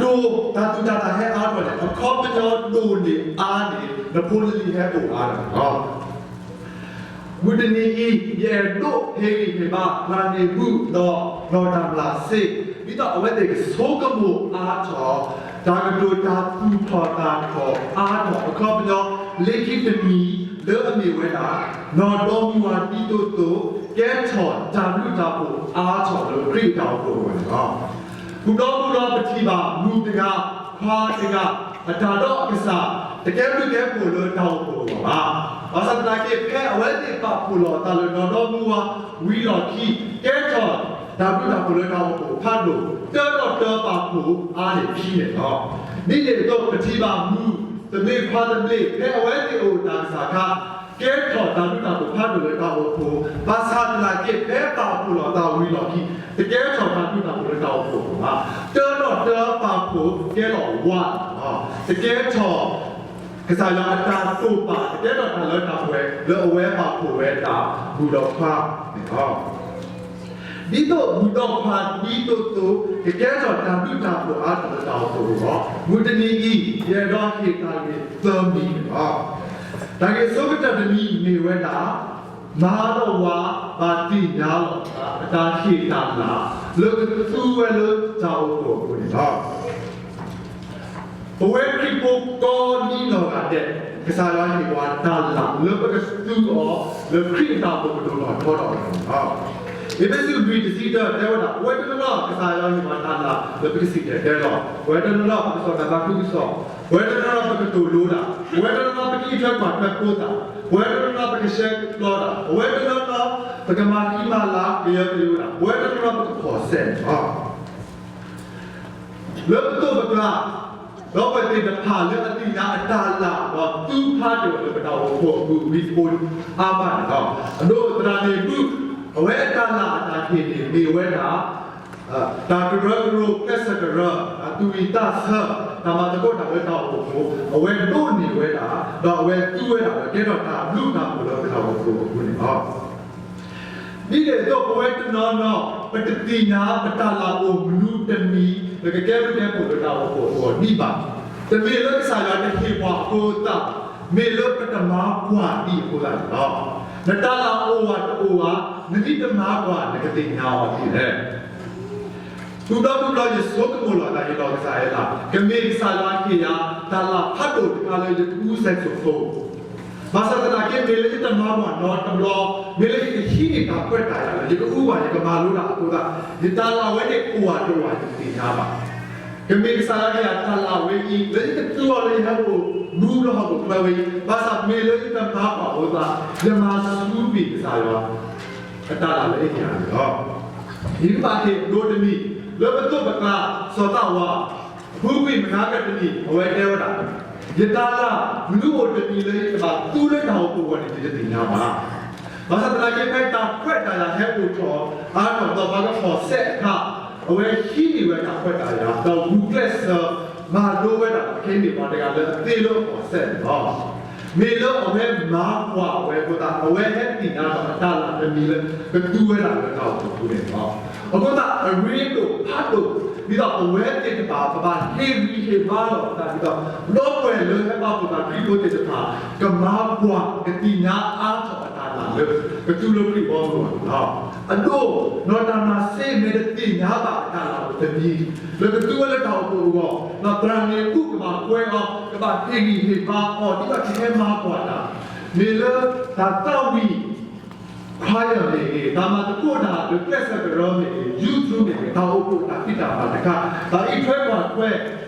တၢ်သူၣ်တၢ်သၣ်ဟဲအါထီၣ်န့ၣ် အခီပညီဒိၣ်န့ၢ်အါန့ၣ် နဖိနလံၤဟဲအိၣ်အါထီၣ်န့ၣ်လီၤ. မုၢ်တနံၤအံၤ ယအဲၣ်ဒိးဟ့ၣ်ဂံၢ်ဟ့ၣ်ဘါ သရၣ်န့ၣ်မုၣ်ဒီး နီၢ်တၢ်မျၢ်စ့ ဒ်သိးအဝဲသ့ၣ်ကဆိကမိၣ်အါထီၣ် တၢ်ကတိၤတၢ်သူၣ်ထီၣ်သၣ်ထီၣ်အါထီၣ် အခီပညီ လၢခံတမံၤ လၢအမ့ၢ်ဝဲဒၣ် နီၢ်ဒီမါဝၤဒ်သိးသိး ကဲထီၣ်တၢ်ဘျုးတၢ်ဖှိၣ်အါထီၣ်လၢခရံာ်အတၢ်အိၣ်ဖှိၣ်အဂီၢ်န့ၣ်လီၤ. ပူၤဘျီပူၤဘျီပထံၣ်ဘၣ် မုၣ်တဂၤ ခွါတဂၤ အတၢ်ဒီးအကစၢ် တကဲဘျုးကဲဖှိၣ်လၢတၢ်အိၣ်ဖှိၣ်အဂီၢ်ဘၣ်. ဘၣ်ဆၣ်သနာ်က့ ဖဲအဝဲသ့ၣ်ပာ်ဖှိၣ်လီၤအသးလၢနီၢ်ဒီမါဝၤ ဝံၤလီၢ်ခံ ကဲထီၣ်တၢ်ဘျုးတၢ်ဖှိၣ်လၢတၢ်အိၣ်ဖှိၣ်ဖးဒိၣ် တၢဒီးတၢပာ်ဖှိၣ်အါန့ၢ်ခံန့ၣ်လီၤ. ဒ်န့ၣ်အသိး ပထံၣ်ဘၣ်မုၣ်သဘျ့ခွါသဘျ့ ဖဲအဝဲသ့ၣ်အိၣ်တၢ်ကစၢ်ခါ ကဲထီၣ်တၢ်ဘျုးတၢ်ဖှိၣ်ဖးဒိၣ်လၢတၢ်အိၣ်ဖှိၣ်, ဘၣ်ဆၣ်သနာ်က့ ဖဲပာ်ဖှိၣ်လီၤအသးဝံၤလီၢ်ခံ တကဲထီၣ်တၢ်ဘျုးတၢ်ဖှိၣ်လၢတၢ်အိၣ်ဖှိၣ်အဂီၢ်ဘၣ်. တၢဒီးတၢပာ်ဖှိၣ်ကဲလီၤဝါန့ၣ်လီၤ. တကဲထီၣ် ကစၢ်ယွၤအတၢ်တိာ်ပာ် တကဲထီၣ်တၢ်လၢတၢ်ပှဲၤ လၢအဝဲပာ်ဖှိၣ်ဝဲဒၣ်မုၣ်ဒီးခွါန့ၣ်လီၤ. ဒ်သိးမုၣ်ဒီးခွါဒ်သိးသိး ကကဲထီၣ်တၢ်ဘျုးတၢ်ဖှိၣ်အါထီၣ်လၢတၢ်အိၣ်ဖှိၣ်အဂီၢ် မုၢ်တနံၤအံၤ ယအဲၣ်ဒိးဟ့ၣ်တၢ်ဂ့ၢ်သၢမံၤန့ၣ်လီၤ. တၢ်ဂ့ၢ်ဆိကတၢၢ်တမံၤမ့ၢ်ဝဲဒၣ် မါဒီးဝၤဘၣ်သ့ၣ်ညါလီၤအသး အတၢ်ဟ့ၣ်တၢ်လၤ လၢကသူဝဲလၢတၢ်အိၣ်ဖှိၣ်အပူၤန့ၣ်လီၤ. ပဝဲခရံာ်ဖိကိးဒံနီၢ်ဂၤဒဲး ကစၢ်ယွၤဟ့ၣ်ပှၤတၢ်လၤလၢပကသူအီၤလၢခရံာ်အတၢ်အိၣ်ဖှိၣ်ကဒိၣ်ထီၣ်ထီထီၣ်အဂီၢ်န့ၣ်လီၤ. အ့းဖ့းစူးလွံၢ်တဆံတၢတဲဝဲဒၣ် ပဝဲတနီၤနီၤ ကစၢ်ယွၤဟ့ၣ်ပှၤတၢ်လၤလၢပကစံၣ်တဲၤတဲလီၤ, ပဝဲတနီၤနီၤပကတိၤလိဒၣ်, ပဝဲတနီၤနီၤပကအံးထွဲကွၢ်ထွဲဖိသၣ်, ပဝဲတနီၤနီၤပကဆှဲပျီဒၣ်, ပဝဲတနီၤနီၤ ပကမၤဃံမၤလၤကယၢကယိဒၣ်, ပဝဲတနီၤနီၤပကဖီၣ်စဲန့ၣ်လီၤ. လၢပသိးပကျါ ဒီပုၢ်ဝဲၢ်သ့ၣ်တဖၣ်လၢအသ့ၣ်ညါအတၢ်လၤဒီးသူဖျါထီၣ်ဝဲလၢပတၢ်အိၣ်ဖှိၣ်အပူၤဝံၤအါမးန့ၣ်လီၤ. အဒိ သရၣ်န့ၣ်မုၣ် အဝဲအတၢ်လၤအတၢ်ဟ့ၣ်န့ၣ်မ့ၢ်ဝဲဒၣ် တၢ်ကရၢကရိကျဲးစၢးကရၢ, တၢ်သူၣ်ဝံၣ်သးဆၢ, တၢ်မၤသကိးတၢ်လၢတၢ်အိၣ်ဖှိၣ်အပူၤ အဝဲဒိးန့ၢ်ဝဲဒၣ် ဒီးအဝဲသူဝဲဒၣ်လၢကဲထီၣ်တၢ်ဘျုးတၢ်ဖှိၣ်လၢပတၢ်အိၣ်ဖှိၣ်အပူၤန့ၣ်လီၤ. ဒ်န့ၣ်အသိးပဝဲတနီၤနီၤ ပတသ့ၣ်ညါပတၢ်လၤအိၣ်မနုၤတမံၤ လၢကကဲဘျုးကဲဖှိၣ်လၢတၢ်အိၣ်ဖှိၣ်အဂီၢ်ဒံးဘၣ်. တမ့ၢ်လၢကစၢ်ယွၤတဟ့ၣ်ပှၤအဃိသတး, မ့ၢ်လၢပတမၤကွၢ်ဒံးအဃိသတးန့ၣ်လီၤ. နတၢ်လၤအိၣ်ဧါတအိၣ်ဧါ, နမ့ၢ်တမၤကွၢ်နကသ့ၣ်ညါအီၤဒ်လဲၣ်. ပူၤဘျီပူၤဘျီယဆိကမိၣ်လီၤသးယဒီးကစၢ်ယွၤ, ကမ့ၢ်ကစၢ်ယွၤဟ့ၣ်ယၤ တၢ်လၤဖးဒိၣ်တခါလၢယကအူစဲးစိၣ်ဖိ ဘၣ်ဆၣ်သနာ်က့ မ့ၢ်လၢယတမၤကွၢ်နီတဘျီ, မ့ၢ်လၢယတဟံးန့ၢ်တၢ်ခွဲးတၢ်ယာ်လၢ ယကအူဘၣ်ယကမၤလိတၢ်အဃိသတး, ယတၢ်လၤဝဲန့ၣ်အိၣ်ဧါတအိၣ်ဧါယတသ့ၣ်ညါဘၣ်. ကမ့ၢ်ကစၢ်ယွၤဟ့ၣ်ယၤတၢ်လၤဝဲအံၤ လၢယကသူအီၤလၢယဟဲအိၣ်မူလၢဟီၣ်ခိၣ်ချၢဝဲအံၤ, ဘၣ်ဆၣ်မ့ၢ်လၢယတမၤကွၢ်အဃိသတး, ယမၤဆူမဲာ်ကစၢ်ယွၤ အတၢ်လၤလၢအဟ့ၣ်ယၤန့ၣ်လီၤ. ယကဘၣ်ဟ့ၣ်ဒိတမံၤ လၢပသိးပကျါ စီၤသးဝါ ဖုကွံာ်မဟါကတနံၤ အဝဲတဲဝဲဒၣ်, ယတၢ်လၤ မနုၤအိၣ်တမံၤလၢယကဘၣ်သူလၢတၢ်အိၣ်ဖှိၣ်အဂီၢ်န့ၣ် ယတသ့ၣ်ညါဘၣ်. ဘၣ်ဆၣ်သနာ်က့ ဖဲတၢ်ခွဲးတၢ်ယာ်ဟဲအိၣ်ထီၣ်အါထီၣ်ဒီး ပှၤကဖီၣ်စဲအခါ, အဝဲဟံးန့ၢ်ဝဲတၢ်ခွဲးတၢ်ယာ် ဒီးဂုာ်ကျဲးစၢး မၤလိဝဲဒၣ် ကဟ့ၣ်န့ၢ်ပှၤတဂၤလၢအသ့လၢအဖီၣ်စဲန့ၣ်လီၤ. မ့ၢ်လၢအဝဲမၤကွၢ်ဝဲအဃိသတး အဝဲဟဲသ့ၣ်ညါဒီးအတၢ်လၤတမံၤလၢ ကသူဝဲဒၣ်လၢတၢ်အိၣ်ဖှိၣ်အပူၤန့ၣ်လီၤ. အဃိသတး အရ့ဒိၣ်ဖးဒိၣ် ဒ်သိးပဝဲသ့ၣ်တဖၣ် ပဘၣ်ဟ့ၣ်ဂံၢ်ဟ့ၣ်ဘါလီၤပသးဒ်သိး ဒီပုၢ်ဝဲၢ်လၢဟဲပာ်ဖှိၣ်သးခရံာ်ဖိသ့ၣ်တဖၣ် ကမၤကွၢ်ကသ့ၣ်ညါအါထီၣ်အတၢ်လၤလၢ ကသူလၢခရံာ်ဘီမုၢ်အဂီၢ်န့ၣ်လီၤ. အဒိ နီၢ်တၢ်မၤစ့မ့ၢ်တသ့ၣ်ညါဘၣ်အတၢ်လၤအိၣ်တမံၤ လၢကသူဝဲလၢတၢ်အိၣ်ဖှိၣ်အဂီၢ် ဒီးသရၣ်န့ၣ်မုၣ်ကဘၣ်ကွဲအီၤ ကဘၣ်ဟ့ၣ်ဂံၢ်ဟ့ၣ်ဘါအီၤ ဒ်သိးကဟဲမၤကွၢ်တၢ် မ့ၢ်လၢတၢ်သးဝံၣ် choir မ့ၢ်ဂ့ၤ, တၢ်မၤသကိးတၢ်လၢကျဲးစၢးကရၢမ့ၢ်ဂ့ၤ, youth မ့ၢ်ဂ့ၤ, တၢ်အိၣ်ဖှိၣ်တၢ်ဖံးတၢ်မၤတခါ, တၢ်အံးထွဲကွၢ်ထွဲ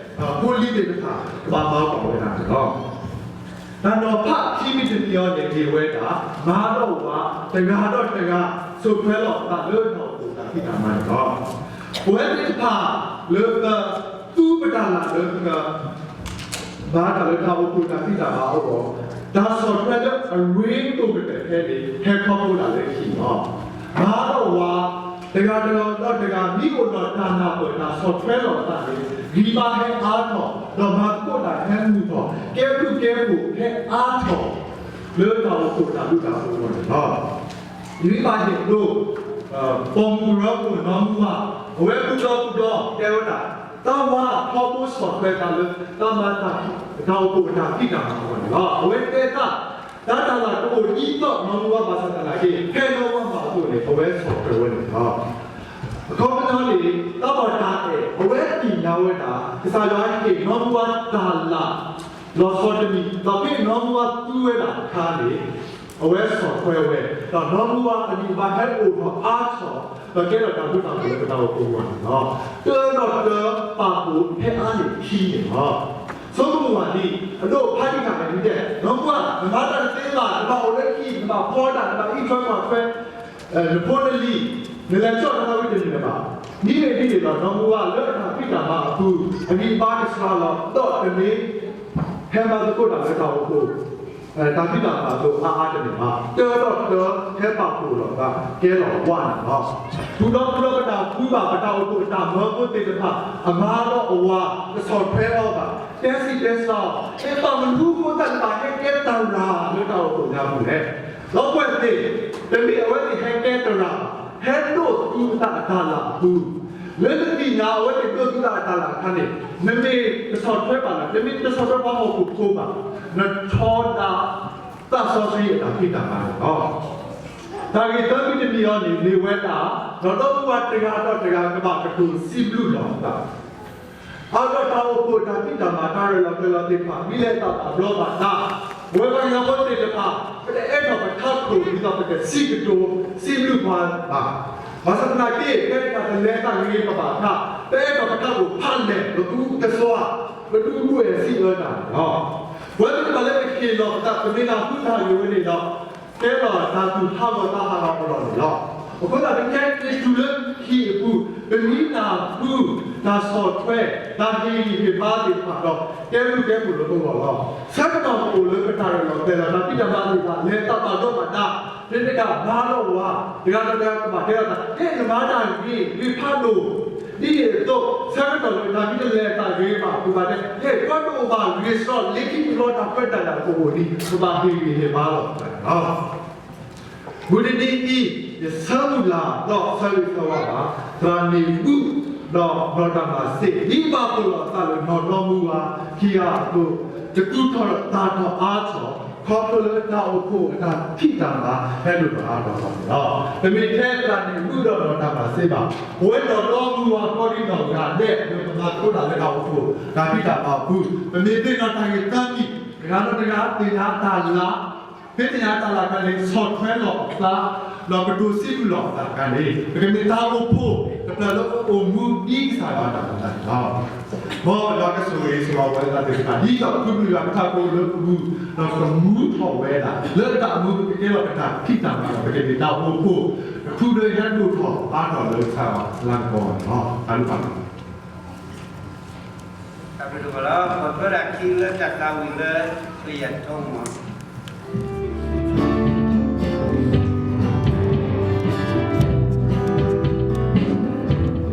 ဖိလံၤသ့ၣ်တဖၣ် ကဘၣ်မၤကွၢ်ဝဲဒၣ်န့ၣ်လီၤ. တၢ်နီၤဖးခံမံၤတမံၤအံၤန့ၣ် မ့ၢ်ဝဲဒၣ် မါဒီးဝၤ တဂၤဒီးတဂၤ စိာ်ထွဲလီၤအသးလၢတၢ်အိၣ်ဖှိၣ်တၢ်ဖံးတၢ်မၤန့ၣ်လီၤ. ပဝဲသ့ၣ်တဖၣ် လၢပသူပတၢ်လၤလၢပက မၤတၢ်လၢတၢ်အိၣ်ဖှိၣ်တၢ်ဖံးတၢ်မၤအဂီၢ်, တၢ်ဆီၣ်ထွဲလၢအရ့ဒိၣ်ကတၢၢ်ဖဲန့ၣ် ဟဲခီဖျိဒၣ်လၢဟံၣ်လီၤ. မါဒီးဝၤ တဂၤဒီးတဂၤ မ့ၢ်အိၣ်ဒီးတၢ်နၢ်ပၢၢ်တၢ်ဆီၣ်ထွဲလီၤအသးန့ၣ် ဂံၢ်ဘါဟဲအါထီၣ်, ဒီးမၤသကိးတၢ်ဟဲမုာ်ထီၣ်, ကဲဘျုးကဲဖှိၣ်ဟဲအါထီၣ် လၢတၢ်အိၣ်ဖှိၣ်တၢ်ဘျုးတၢ်ဖှိၣ်အဂီၢ်န့ၣ်လီၤ. ယမ့ၢ်ဘၣ်ဟ့ၣ်ဒိ ပိာ်မုၣ်ကရၢခိၣ်နီၢ်မုၢ်ဝါ အဝဲကူဒီကူဒီတဲဝဲဒၣ် တၢ်ဝါထီဘိဆီၣ်ထွဲသးလၢ တၢ်မၤတၢ် တၢ်အိၣ်ဖှိၣ်အတၢ်ဖံးတၢ်မၤအဂီၢ်န့ၣ်လီၤ. အဝဲတဲဒၣ် တၢ်တၢ်လၢ်တအိၣ်ဒ်သိးနီၢ်မူဝါဘၣ်ဆၣ်သနာ်က့ ဖဲနီၢ်မူဝါမၤအသိးန့ၣ် အဝဲဆီၣ်ထွဲဝဲန့ၣ်လီၤ. အခီပညီန့ၣ် တၢ်ဘၣ်တၢ်အဲၣ် အဝဲသ့ၣ်ညါဝဲဒၣ် ကစၢ်ယွၤဟ့ၣ်နီၢ်မူဝါတၢ်လၢ် လီၤဆီတမံၤ ဒီးဖဲနီၢ်မူဝါသူဝဲဒၣ်အခါန့ၣ် အဝဲဆီၣ်ထွဲဝဲ ဒီးနီၢ်မူဝါအဂံၢ်အဘါဟဲအိၣ်ထီၣ်အါထီၣ် ဒီးကဲထီၣ်တၢ်ဃူတၢ်ဖိးလၢပတၢ်အိၣ်ဖှိၣ်အဂီၢ်န့ၣ်လီၤ. တၢဒီးတၢပာ်ဖှိၣ်ဖဲအါန့ၢ်ခံန့ၣ်လီၤ. ဆိကမိၣ်ဝဲဒ် အဒိၣ်ဖးဒံးတၢ်န့ၣ်တဲ နီၢ်မူဝါ နမၤတၢ်တသ့ဘၣ် နဘၣ်အိၣ်လၢဟံၣ် နဘၣ်ဖီတၢ် နဘၣ်အံးထွဲကွၢ်ထွဲ နဖိနလံၤ နလဲၤကၠီၣ်တၢ်ဝံၤတန့ၢ်လၢၤဘၣ်. မ့မ့ၢ်ဒ်န့ၣ်ဒီး နီၢ်မူဝါလၢအတၢ်ဖံးတၢ်မၤအပူၤ အဂံၢ်အဘါကစှၤလီၤ ဒီးတမ့ၢ် ဟဲမၤသကိးတၢ်လၢတၢ်အိၣ်ဖှိၣ် တၢ်ဖံးတၢ်မၤအသိးအါအါတန့ၢ်ဘၣ်. တၢဒီးတၢဟဲပာ်ဖှိၣ်လိာ်သး ကဲလီၤဝါန့ၣ်လီၤ. ပူၤဒီးပူၤဒီးပတၢ်ဃုဘၣ် ပတၢ်အိၣ်ဖှိၣ်အတၢ်မၢဖိသ့ၣ်တဖၣ် အမါဒီးအဝၤ ကဆီၣ်ထွဲအီၤဘၣ် တဲစံးတဲဆၢအီၤ မ့ၢ်ဘၣ်မနုၤအဃိသတး နဘၣ်ဟဲကဲသရၣ်လၢတၢ်အိၣ်ဖှိၣ်ညါပူၤလဲၣ်. ဒီပုၢ်ဝဲၢ်သ့ၣ် တမ့ၢ်အဝဲသ့ၣ်ဟဲကဲသရၣ်ဘၣ် ဟဲဒိးသူအသးအတၢ်လၢ်အပူၤ လၢနသ့ၣ်ညါအဝဲသ့ၣ်ဒိးသူအသးအတၢ်လၢ်အခါန့ၣ် နမ့ၢ်ကဆီၣ်ထွဲဘၣ်လၢ နမ့ၢ်တဆီၣ်ထွဲပှၤဟီၣ်ခိၣ်ဖိဘၣ် နထီဒါ သးစီဆှံအတၢ်ဖံးတၢ်မၤန့ၣ်လီၤ. တၢ်ဂ့ၢ်သၢမံၤတမံၤအံၤန့ၣ် မ့ၢ်ဝဲဒၣ် ဒီးနီၢ်မူဝါတဂၤဒီးတဂၤကဘၣ်ကတိၤစံးဘျုးလီၤအသး အါဒီးတၢ်အိၣ်ဖှိၣ်တၢ်ဖံးတၢ်မၤ တၢ်ရ့လိာ်ကျဲၤလိာ်သ့ၣ်တဖၣ် မ့ၢ်လဲၤအသးဘၣ်ဘျီးဘၣ်ဒါ ပဝဲပှၤကညီဖိသ့ၣ်တဖၣ် ပတအဲၣ်ဒိးပထးခိၣ် ဒ်သိးပကစံးကတိၤ စံးဘျုးပှၤဘၣ်. ဘၣ်ဆၣ်သနာ်က့ ဖဲတၢ်တလဲၤသးဂ့ၤကဘၣ်တၢ် ပအဲၣ်ဒိးပထးခိၣ်ဖးလဲၢ် ပသူကစွါ ပဒုးဒွဲၣ်စံးအၢတၢ်န့ၣ်လီၤ. ပဝဲသ့ၣ်တဖၣ်လၢပဟ့ၣ်လီၤပသး ပမ့ၢ်နၢ်ဟူတၢ်ဂ့ၢ်ဝဲန့ၣ်ဒီး ကဲထီၣ်တၢ်သူၣ်ဟးဂီၤသးဟးဂီၤအလီၢ်န့ၣ်လီၤ. အဃိသတး ပကဲက့ၤတုၤလၢဟံၣ်အပူၤ ပမ့ၢ်နၢ်ဟူ တၢ်ဆီၣ်ထွဲ တၢ်ဟ့ၣ်ဂံၢ်ဟ့ၣ်ဘါသ့ၣ်တဖၣ်ဒီး ကဲဘျုးကဲဖှိၣ်လၢပဂီၢ်လီၤ. ဆၢကတီၢ်ပအိၣ်လၢပတၢ်ရ့လိာ်ကျဲၤလိာ် တၢ်ဖံးတၢ်မၤသ့ၣ်တဖၣ် လဲၤသးဘၣ်ဘျီးဘၣ်ဒါ မ့ၢ်တကးမါဒီးဝၤ တဂၤဒီးတဂၤကဘၣ်တဲလိာ်သး ဟဲနမၤတၢ်ဂ့ၤ ဂ့ၤဖးဒိၣ် ဒ်န့ၣ်အသိး ဆၢကတီၢ်လၢတၢ်မ့ၢ်တလဲၤသးဂ့ၤဘၣ်အပူၤဘၣ်တဲ ဟဲပှၤတအိၣ်ဘၣ်ဂ့ၤစ့ၢ် လၢခံတဘျီတၢ်ခွဲးတၢ်ယာ်ကအိၣ်န့ၣ် ပဘၣ်ဟ့ၣ်ဂံၢ်ဟ့ၣ်ဘါလီၤ. မုၢ်တနံၤအံၤ ယဆၢမုၢ်လၢ်ဒီးဆၢဂ့ၤဆၢဝါဘၣ် သရၣ်န့ၣ်မူ ဒီးနီၢ်တၢ်မၤစ့ ဒ်ဘၣ်ဖှိၣ်လိာ်အသးလၢနီၢ်နီၢ်မူဝါ ခံဂၤအသိး တသူၣ်ထီၣ်သးထီၣ်အါထီၣ် ခီဖျိလၢတၢ်အိၣ်ဖှိၣ်အတၢ်ဖံးတၢ်မၤ ဟဲဒိၣ်ထီၣ်အါထီၣ်အဂီၢ်န့ၣ်လီၤ. တမ့ၢ်ထဲသရၣ်န့ၣ်မူဒီးနီၢ်တၢ်မၤစ့ဘၣ်. ပဝဲနီၢ်နီၢ်မူဝါ ကီဒံနီၢ်ဂၤဒဲး လၢပမၤသကိးတၢ်လၢတၢ်အိၣ်ဖှိၣ် တၢ်ဖံးတၢ်မၤအပူၤ ပမ့ၢ်သ့ၣ်နီၣ်တၢ်ဂ့ၢ်သၢမံၤ တဂၤဒီးတဂၤသ့ၣ်ညါတၢ်လၢ ဖဲသ့ၣ်ညါတၢ်လၢအခါန့ၣ် ဆီၣ်ထွဲလီၤအသး ဒီးကတိၤစံးဘျုးလီၤအသးအခါန့ၣ် ပကမ့ၢ်တၢ်အိၣ်ဖှိၣ်တဖျၢၣ်လၢအအိၣ်မူဒ်ကစၢ်ယွၤအတၢ်မၤတၢ်န့ၣ်လီၤ. မ်ယွၤကဆိၣ်ဂ့ၤဆိၣ်ဝါပဝဲဒၣ်သ့ၣ်တဖၣ် ဒ်သိးပမ့ၢ်ယွၤကထးခိၣ်လၢပူၤ ဒီးကမူထီၣ်ဝဲဒၣ် လၢတၢ်မူပကကဲထီၣ်ပတၢ်ဖံးတၢ်မၤ ပကမ့ၢ်တၢ်အိၣ်ဖှိၣ် တဖုဒီးဟဲဒိၣ်ထီၣ်အါထီၣ်လၢကစၢ်ယွၤအလၤကပီၤန့ၣ်လီၤ.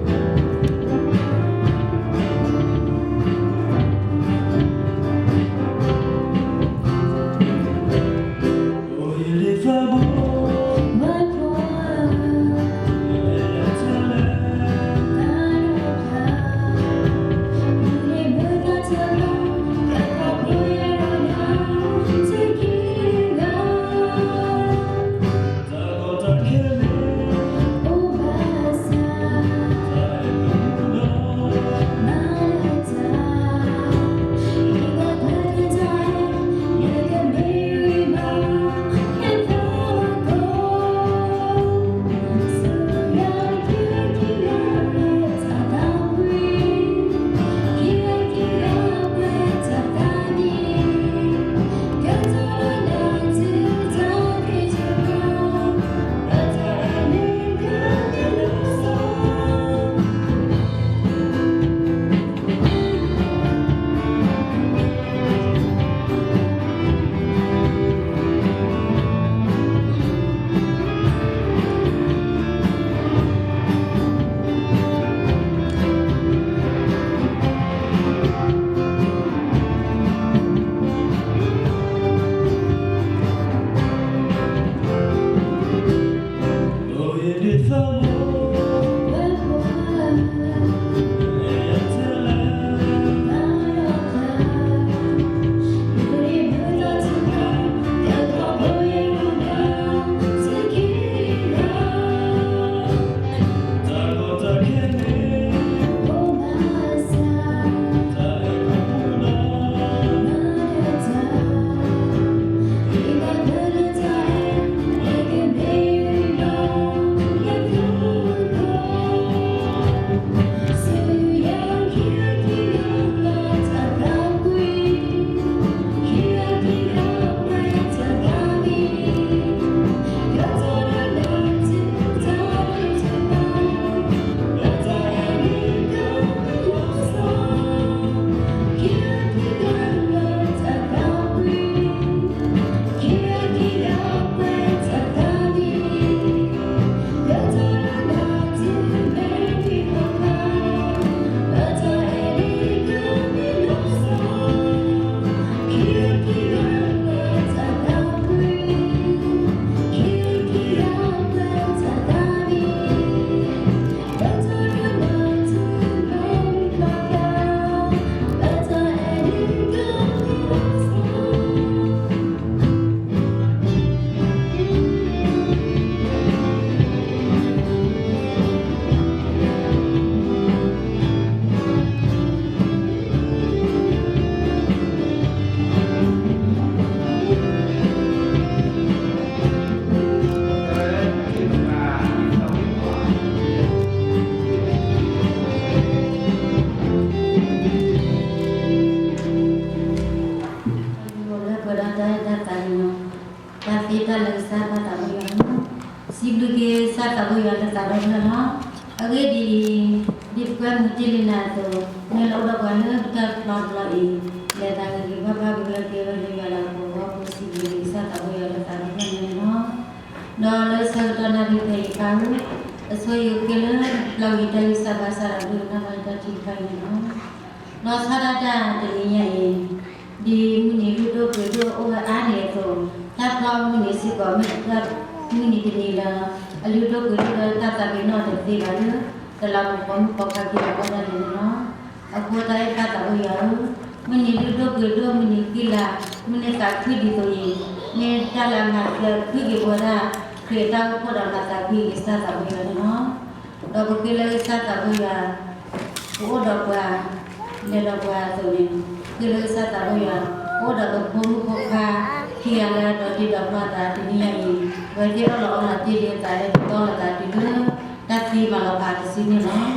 တၢ်ဘျုးတၢ်ဖှိၣ်လီၤ. ပဖၢဒၣ်ခံလၢတၢ်သးဝံၣ်လၢ ပယၤထိမး ဝဲဒၣ်တၢ်အဲၣ်တၢ်သးန့ၣ်လီၤ. တၢ်သ့တၢ်လၢကစၢ်ပၢ်သးဘိယွၤလီၤ. စံးဘျုးက့ၤကစၢ်သးဘိယွၤလၢသးဒီဖျၢၣ်လီၤ. အဂ့ၢ်ဒ်အံၤ, ဒ်ပကွဲမုာ်တ့ၢ်လံနၤအသိး, မ့ၢ်လၢအိၣ်ဒီးပှၤလၢပတၢ်ဖျီတဘျီအံၤ, လဲၤသးဂ့ၤဂ့ၤဘၣ်ဘၣ် ကဂဲၤကဲဝဲလၢယွၤလၤကပီၤအဂီၢ်အဃိ စံးဘျုးက့ၤကစၢ်သးဘိယွၤလၢသးဒီဖျၢၣ်ညါန့ၣ်လီၤ. ဒီးလၢဆၢကတီၢ်နၣ်ရံၣ်ခဲအံၤပၢ်ဧၢ, အဆိယက့ၤလၢပျီဂံၢ်တၢ်ဂံၢ်စၢ်ဘါစၢ်ဒီး ဒိကနၣ်ဘၣ်တၢ်ထုကဖၣ်န့ၣ်လီၤ. ဒီးဆီဒၣ်တၢ်တနံၤညါအံၤ, ဒ်မုၢ်နံၤလုၢ်ဒိၣ်ပှ့ၤဒိၣ်အိၣ်ဝဲအါန့ၣ်အသိး, တၢ်ဖျီမုၢ်နံၤစ့ၢ်ကီး မ့ၢ်တၢ်မုၢ်နံၤတနံၤလၢ အလုၢ်ဒိၣ်ပှ့ၤဒိၣ်လၢတၢ်သးပ့ၤနီၣ်တသ့ဘၣ်လၢ တလးမူးပိာ်မုၣ်ပိာ်ခွါခံဂၤအဂီၢ်ဒၣ်န့ၣ်လီၤ. အဃိတၢ်အဲၣ်ပၢ်သးဘိယွၤဧၢ, မုၢ်နံၤလုၢ်ဒိၣ်ပှ့ၤဒိၣ် မုၢ်နံၤဃံလၤ, မုၢ်နံၤသးခုဒ်သိးအံၤ, မ့ၢ်တၢ်လၢအမၤသၢခုက့ၤပဝဲဒၣ် ခရံာ်အတၢ်အိၣ်ဖှိၣ်ဒီးမၤသးခုက့ၤကစၢ်သးဘိယွၤန့ၣ်လီၤ. ဒီးပဃ့လၢကစၢ်သးဘိယွၤ ကအိၣ်ဒီးပှၤ, လဲၤဒီးပှၤအသိးန့ၣ်, ဃ့လၢကစၢ်သးဘိယွၤ ကအိၣ်ဒီးပဖိမုၣ်ဖိခွါ ခံဂၤလၢဒီးတ့ဒီးဖျီသးတနံၤညါအံၤ, အဝဲသ့ၣ်အၢၣ်လီၤအီလီၤတ့ၢ်လံအသးလၢတတီလိာ်သးတုၤလၢ တၢ်သံမၤလီၤဖးတစုန့ၣ်လီၤ.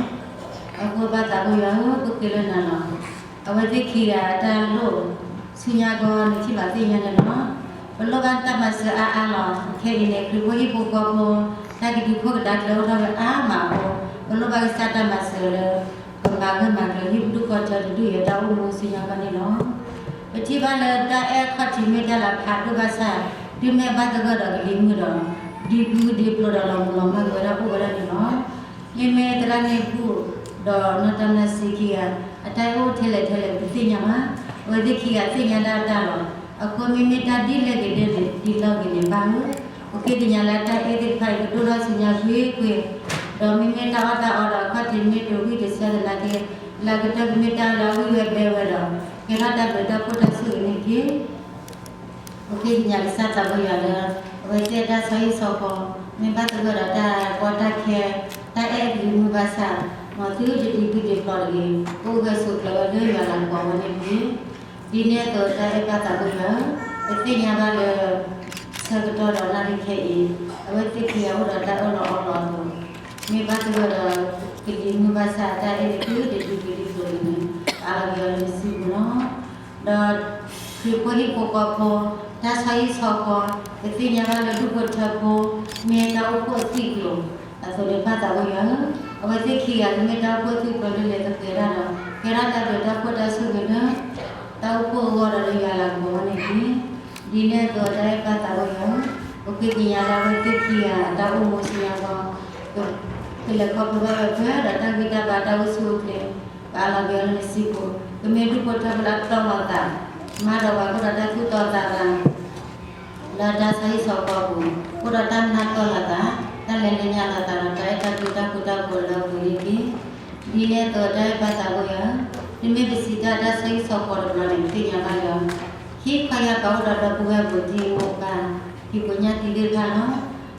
အဃိပၢ်သးဘိယွၤဧၢ, ပဃ့လၢနၤလီၤ. အဝဲသ့ၣ်ခံဂၤအတၢ်လိၣ်ဆူညါဂီၢ် နထံၣ်ဘၣ်သ့ၣ်ညါန့ၣ်လီၤ. ပလိၣ်ဘၣ်တၢ်မၤစၢၤအါအါလီၤ. ခဲအံၤန့ၣ် ခရံာ်ဖိဟံၣ်ဖိဃီဖိ တၢ်ကဒုးခိၣ်ကဒါကျၢၤအိၣ်ထီၣ်ဝဲအါမးအဃိ, ပလိၣ်ဘၣ်ကစၢ်တၢ်မၤစၢၤလၢ ကမၤဂၢၢ်မၤကျၢၤဟံၣ်ပဒူၣ်ဃီထᢢတဒူၣ်အံၤအတၢ်အိၣ်မူဆူညါဂီၢ်န့ၣ်လီၤ. ပထံၣ်ဘၣ်လၢတၢ်အဲၣ်ခီၣ်ထံးမ့ၢ်တၢ်လၢဖးဒိၣ်ဘၣ်ဆၣ်, ဒုးမဲာ်ဘၣ်သဂၢၢ်ဒီးကလံၤမုာ်ဒီး, ဒုးပူၤဒုးပျိၤဒီးလီၤမုၢ်လီၤမၢ်က့ၤဝဲဒၣ်အိၣ်ဝဲဒၣ်န့ၣ်လီၤ. မ့မ့ၢ်သရၣ်န့ၣ်ဘူၣ်, ဒီးနီၢ်တၢ်မၤစံခံဂၤ, အတၢ်အဲၣ်အိၣ်ထဲလဲၣ်ထဲလဲၣ်ပတသ့ၣ်ညါဘၣ်. အဝဲသ့ၣ်ခံဂၤသ့ၣ်ညါဒၣ်တၢ်လီၤ. အဃိမ့မ့ၢ်တၢ်ဒ်လဲၣ်ဂ့ၤဒ်လဲၣ်ဂ့ၤန့ၣ် ပၢ်ဧၢ, ပဃ့ကညးလၢတၢ်အဲၣ်သ့ၣ်တဖၣ်အံၤကဒိၣ်ထီၣ်ဆူညါကွ့ၢ်ကွ့ၢ်, ဒီးမ့မ့ၢ်တၢ်အီၣ်တၢ်အီဒီးအခီၣ်ထံးမ့ၢ်တဂံၢ်တဆၢသနာ်က့, လၢကတၢၢ်ကမ့ၢ်တၢ်လၢအဂံၢ်ဝဲဘဲဝဲဒီး, ကဲထီၣ်တၢ်ဘျုးတၢ်ဖှိၣ်တၢ်ဆိၣ်ဂ့ၤန့ၣ်တက့ၢ်. ပဃ့ကညးကစၢ်သးဘိယွၤလၢ အဝဲသ့ၣ်အတၢ်ဆီဟံၣ်ဆီဃီ, မ့ၢ်ဘၣ်သဂၢၢ်ဒီးတၢ်ကီတၢ်ခဲ, တၢ်အဲၣ်ကလံၤမုာ်ဘၣ်ဆၣ်, မ်သုတဒုးပူၤဒုးပျီၤတဂ့ၤ, အိၣ်ဂၢၢ်ဆိးကျၢၤဝဲလၢယွၤလၤကပီၤဝဲန့ၣ်တက့ၢ်. ဒ်န့ၣ်အသိးတၢ်အဲၣ်ပၢ်သးဘိယွၤဧၢ, ပသ့ၣ်ညါဘၣ်လၢ ဆၢကတီၢ်ဒီးနၣ်ရံၣ်ခဲအံၤ, အဝဲသ့ၣ်ခံဂၤအိၣ်ဒီးတၢ်အၢၣ်လီၤအီလီၤအသိး, မ့ၢ်ဘၣ်သဂၢၢ်ဒီး ကလံၤမုာ်ဘၣ်ဆၣ်တၢ်အဲၣ်တဒုးပူၤဒုးပျီၤတဂ့ၤန့ၣ်, ပအးလီၤက့ၤအီၤလၢနစုပူၤလီၤ. ဒီးခရံာ်ဖိဟံၣ်ဖိဃီဖိ, တၢ်ဆီဟံၣ်ဆီဃီ, ပသ့ၣ်ညါဘၣ်လၢဒူၣ်ဖိထၢဖိ, မ့ၢ်တၢ်အိၣ်ဖှိၣ်အသွံၣ်ကျိၤ, အသိးန့ၣ်ပၢ်သးဘိယွၤဧၢ, အဝဲသ့ၣ်ခံဂၤကမ့ၢ်တၢ်အိၣ်ဖှိၣ်အသွံၣ်ကျိၤလၢလဲၤသပှၢ်ဒၣ်ဒီး, ကဲထီၣ်တၢ်ဘျုးတၢ်ဖှိၣ်တၢ်ဆိၣ်ဂ့ၤလၢ တၢ်အိၣ်ဖှိၣ်အဂီၢ်ဒီးလၢယွၤလၤကပီၤဝဲန့ၣ်တက့ၢ်. ဒ်န့ၣ်အသိးတၢ်အဲၣ်ပၢ်သးဘိယွၤဧၢ, ပဃ့ကညးလၢအဝဲသ့ၣ်ခံဂၤအတၢ်အိၣ်မူဆူညါဂီၢ်, ကလဲၤခီဖျိဘၣ်ဝဲပှဲၤဒီးတၢ်ဂံၢ်တၢ်ဘါတၢ်အိၣ်ဆူၣ်အိၣ်ချ့, ပအးလီၤက့ၤအီၤလၢနစုပူၤ, ကမ့ၢ်ဒူၣ်ဖိထၢဖိလၢအတီလိာ်သး, မၤဒီးပှၤကအိၣ်ဒီးတၢ်သူၣ်တီသးသး လၢတၢ်ဆီဟံၣ်ဆီဃီပူၤ, အိၣ်ဒီးတၢ်နၢ်ပၢၢ်လိာ်သး, တၢ်လဲၤလၢညါလိာ်သးဒီးတၢ်အဲၣ်တၢ်ကွံတၢ်ဃူတၢ်ဖိးလၢအပူၤန့ၣ်တက့ၢ်. ဒ်န့ၣ်အသိးတၢ်အဲၣ်ပၢ်သးဘိယွၤဧၢ, နမ့ၢ်ပစံးတၢ်တၢ်ဆီဟံၣ်ဆီဃီတဘျီန့ၣ် ပသ့ၣ်ညါဘၣ်လၢ ဟံၣ်ခီယၢ်ပၤအိၣ်ဒီးဒီပုၢ်ဝဲၢ်ဘူးတံၢ်မိၢ်ပၢ်, ဟံၣ်ဖိညၣ်တံၢ်သ့ၣ်တဖၣ်လီၤ.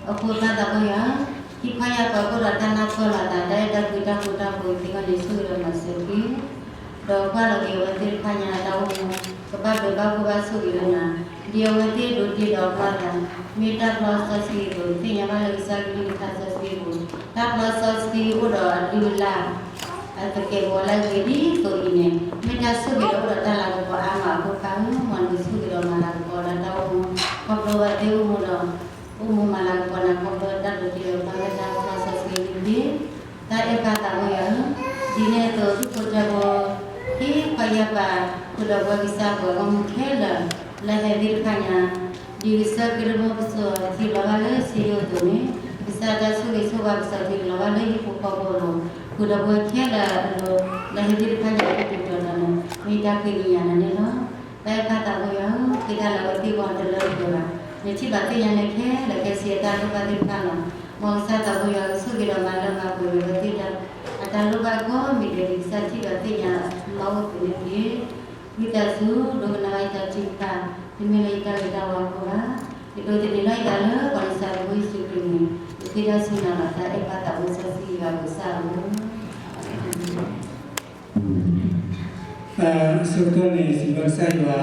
အဃိပၢ်သးဘိယွၤဧၢ, ဟံၣ်ခီယၢ်ပၤအိၣ်ဒီးတၢ်နၢ်ပၢၢ်လိာ်သး တၢ်အဲၣ်တၢ်ကွံတၢ်ဃူတၢ်ဖိးသ့ၣ်တဖၣ်န့ၣ် ဆိၣ်ဂ့ၤဒီးမၤစၢၤတက့ၢ်. ဒီးကွၢ်လီၤက့ၤအဝဲသ့ၣ်တဖၣ်ညါတၢ်အိၣ်မူ, ကဘၣ်ဘျုးဘၣ်ဖှိၣ်ဘၣ်ဆိၣ်ဂ့ၤလၢနၤ, ဒ်အဝဲသ့ၣ်ဒိးတ့ဒီးကွၢ်သး, မ့ၢ်တၢ်ဖျီစီဆှံအသိး သ့ၣ်ညါဘၣ်လၢကစၢ်ကလုၢ်ကထါစီဆှံအပူၤ, တၢ်ဖျီစီဆှံအိၣ်ဒီးအလုၢ်အလၢ် အသကဲးပဝးလၢအဂ့ၤဒ်သိးအံၤန့ၣ်, မ့ၢ်တၢ်ဆိၣ်ဂ့ၤဒီးအိၣ်ဒီးတၢ်လၤကပီၤအါမးအဃိ ပၢ်ဧၢ, မ်နကဆိၣ်ဂ့ၤဒီးမၤလၤကပီၤလၢတၢ်အိၣ်မူ, ခီဖျိဝဲသ့ၣ်အိၣ်မူဒီး အိၣ်မူမၤလၤကပီၤနၤခီဖျိတၢ်ဒိးတ့ဒီးကွၢ်လၢတၢ်အိၣ်ဖှိၣ်စီဆှံန့ၣ်တက့ၢ်. တၢ်အဲၣ်ပၢ်သးဘိယွၤဧၢ, ဒ်န့ၣ်အသိးဒူၣ်ဖိထၢဖိ, ဟံၣ်ခီယၢ်ပၤ, ဃုာ်ဒီးပှၤကစၢ်ပှၤဂီၢ်မုၢ်ခဲလၢာ်, လၢဟဲသ့ၣ်တဖၣ်ညါ ဒ်ကစၢ်ခရံာ်တဘိပစိာ်ထံလီၤဘၣ်လၢစံယိၣ်အသိးန့ၣ်, ကစၢ်တၢ်ဆိၣ်ဂ့ၤဆိၣ်ဝါကစၢ်ထံလီၤဘၣ်လၢဟံၣ်ဖိဃီဖိအလိၤ, ဃုာ်ဒီးပဝဲခဲလၢာ်အလိၤ, လၢဟဲသ့ၣ်တဖၣ်ညါအံၤတတုၤတီၤတီၤန့ၣ် မ့ၢ်တၢ်ဃ့ကညးနၤန့ၣ်လီၤ. တၢ်အဲၣ်ပၢ်သးဘိယွၤဧၢ, ဃ့တၢ်လၢအဝဲသ့ၣ်ဂီၢ်တလၢတပှဲၤဘၣ်, နထံၣ်ဘၣ်သ့ၣ်ညါလၢခဲလၢာ်ခဲဆ့အတၢ်လိၣ်ဘၣ်သ့ၣ်တဖၣ်လီၤ. မ်ကစၢ်သးဘိယွၤကဆိၣ်ဂ့ၤဒီးမၤလၢမၤပှဲၤဝဲသ့ၣ်တၢ်, အတၢ်လိၣ်ဘၣ်ကိးမံၤဒဲးဒ်ကစၢ်ထံၣ်ဘၣ်သ့ၣ်ညါလီၤအိၣ်သ့ၣ်န့ၣ်တက့ၢ်. ဝံသးစူၤ ဒိကနၣ်ဘၣ်ယတၢ်ထုကဖၣ်, တမ့ၢ်လၢယတၢ်ဂ့ၤတၢ်ဝါအဃိဘၣ်, ယဒိးသန့ၤထီၣ်ယသးလၢပှၤနစၤရ့းဖိယ့ၣ်ၡူးခရံာ်အမံၤ, ယဃ့တၢ်ဆူနၤလီၤ. တၢ်အဲၣ်ပၢ်သးဘိစီဆှံယွၤပကစၢ်ဧၢ. အဆၢကတီၢ်န့ၣ် စံးဘျုးကစၢ်ယွၤ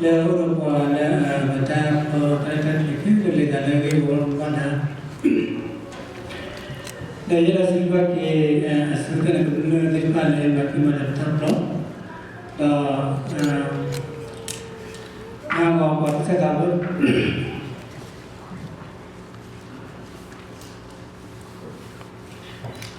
လၢအအိၣ်ဒီးပှၤလၢ ပတၢ်ဖျီတၢ်ရဲၣ်တၢ်ကျဲၤခဲလၢာ်လၢအဂ့ၢ်အဝီပှၤနၤ, ဒီးယအဲၣ်ဒိးစံးဘျုးဘၣ်က့ၤ အဆၢကတီၢ်န့ၣ် ပကမၢလၢပတၢ်ဖျီ, ဒီး သးလၢ ပှ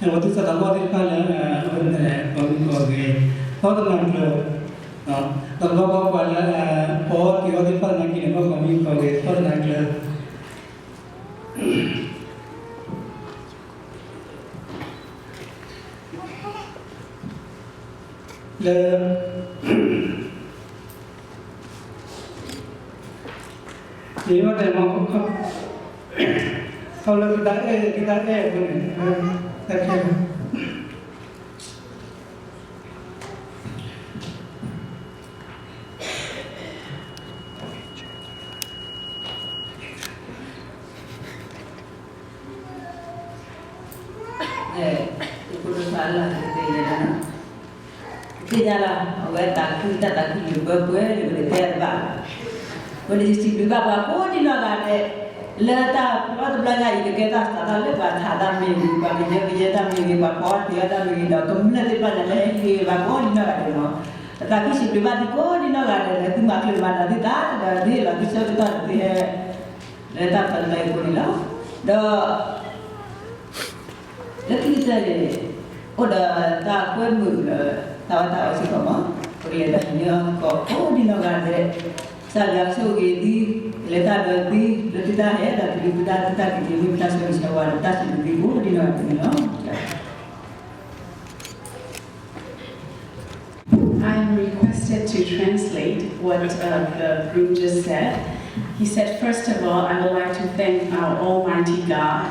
ၤသူၣ်စၢ်သးဘီၣ်သ့ၣ်တဖၣ်လၢ အဝဲန့ၣ် ပှၤမုၣ်ပှၤဂဲၤ သီတနၤကျၢၤ, ဒီးပှၤလၢ ပှၤအီသံးအီသ့ၣ်တဖၣ်သနာ်က့န့ၣ် ပှၤမုၣ်ပှၤဂဲၤ သီတနၤကျၢၤ လၢ ယဘၣ်တဲမ့ၢ် ခီဖျိလၢသုတၢ်အဲၣ် သုတၢ်အဲၣ်အဃိန့ၣ် တၢ်ခဲလၢာ် အဲ ယဖိဒိၣ်သၣ်လၢ် သ့ၣ်ညါလီၤ, သ့ၣ်ညါလီၤ အဝဲသးခု တၢ်သးခုလၢပှဲၤပှဲၤလၢပတတဲတဘၣ်, အဃိန့ၣ် ယစံးဘျုးဘၣ်ပှၤကိးဒံနီၢ်ဂၤဒဲး လၢတၢ်ဘျီတဘျီညါအံၤ ကကဲတၢ်စးထီၣ်လၢပှၤထးတၢ်မ့ၢ်ဂ့ၤ ပှၤကယၢကယဲတၢ်မ့ၢ်ဂ့ၤ ပှၤဖီအီၣ်တ့ၤအီၣ်တၢ်မ့ၢ်ဂ့ၤ ဒီးကမျၢၢ်သ့ၣ်တဖၣ်န့ၣ်လၢဟ့ၣ်ဂ့ၤပှၤကိးဒံနီၢ်ဂၤဒဲးလီၤ. ပသးခုစံးဘျုးဘၣ်သုကိးဒံနီၢ်ဂၤဒဲးလၢသုမၤချုးမၤဒိးသုသး ဒီးသုဟ့ၣ်လီၤသုဆၢကတီၢ်န့ၣ် သုဟဲ လၢတၢ်ပလၢအံၤအဃိန့ၣ်လီၤ. ဒီး လၢခံကတၢၢ်န့ၣ် အိၣ်ဒီးတၢ်ကွဲမုာ်ဒီး တၢ်အီၣ်တၢ်အီစ့ၢ်ကီးမး, ပကလဲၤဒီးဟံးန့ၢ်အီၣ်သကိးကိးဒံနီၢ်ဂၤဒဲး, ကစၢ်ယွၤကဆိၣ်ဂ့ၤသု, ကလဲၤတၢ်ဒီးသု, လၢသုတၢ်ဟဲဒီးသုတၢ် သုတၢ်ကက့ၤမ့ၢ်ပတၢ်ဆၢဂ့ၤဆၢဝါဒီးတၢ်စံးဘျုးသုကိးဒံနီၢ်ဂၤဒဲးန့ၣ်လီၤ. I'm requested to translate what uh, the groom just said. He said, first of all, I would like to thank our Almighty God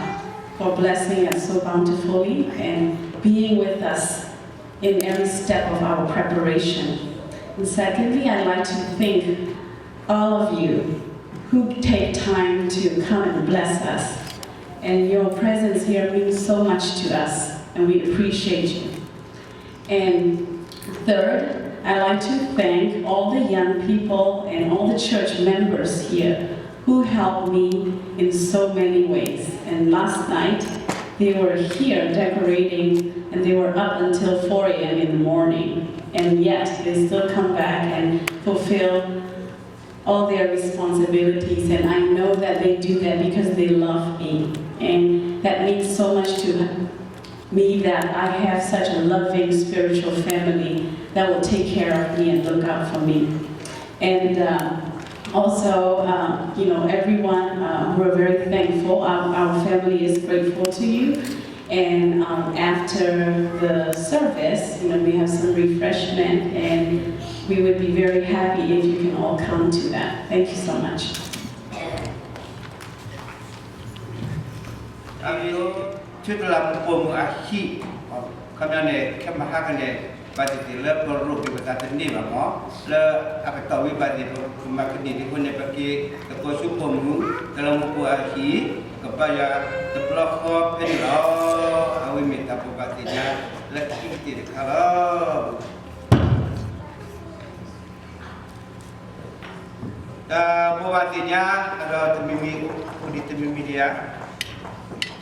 for blessing us so bountifully and being with us in every step of our preparation. And secondly, I'd like to thank all of you who take time to come and bless us. And your presence here means so much to us, and we appreciate you. And third, I'd like to thank all the young people and all the church members here who helped me in so many ways. And last night, they were here decorating and they were up until four a m in the morning. And yet, they still come back and fulfill all their responsibilities, and I know that they do that because they love me. And that means so much to me that I have such a loving spiritual family that will take care of me and look out for me. And uh, also, uh, you know, everyone, uh, we're very thankful. Our, our family is grateful to you. And um, after the service, you know, we have some refreshment, and we would be very happy if you can all come to that. Thank you so much. ဆၢတလးမူပိာ်မုၣ်အဟံၣ်, ခီပညီန့ၣ် ခဲမုၢ်ဟါခီန့ၣ် ဘၣ်သ့ၣ်သ့ၣ်လၢပရိးက့ၤပသးတန့ၢ်ဘၣ်မး, လၢအကတီၢ်ဝံၤဘၣ်သ့ၣ် ပမၤကန့ၢ်ဒံးအဃိန့ၣ် ပက့ၤသကိးဆူပိာ်မုၣ် တလးမူပိာ်အဟံၣ်, ကဘၣ်ယွၤတဘျီဃီဖဲန့ၣ်လီၤ. အဝဲမ့ၢ်တၢ်ဘိးဘၣ်သ့ၣ်ညါလၢခံကတၢၢ်တခါလီၤ. တၢ်ဘိးဘၣ်သ့ၣ်ညါ အဒီးတမံၤမံၤ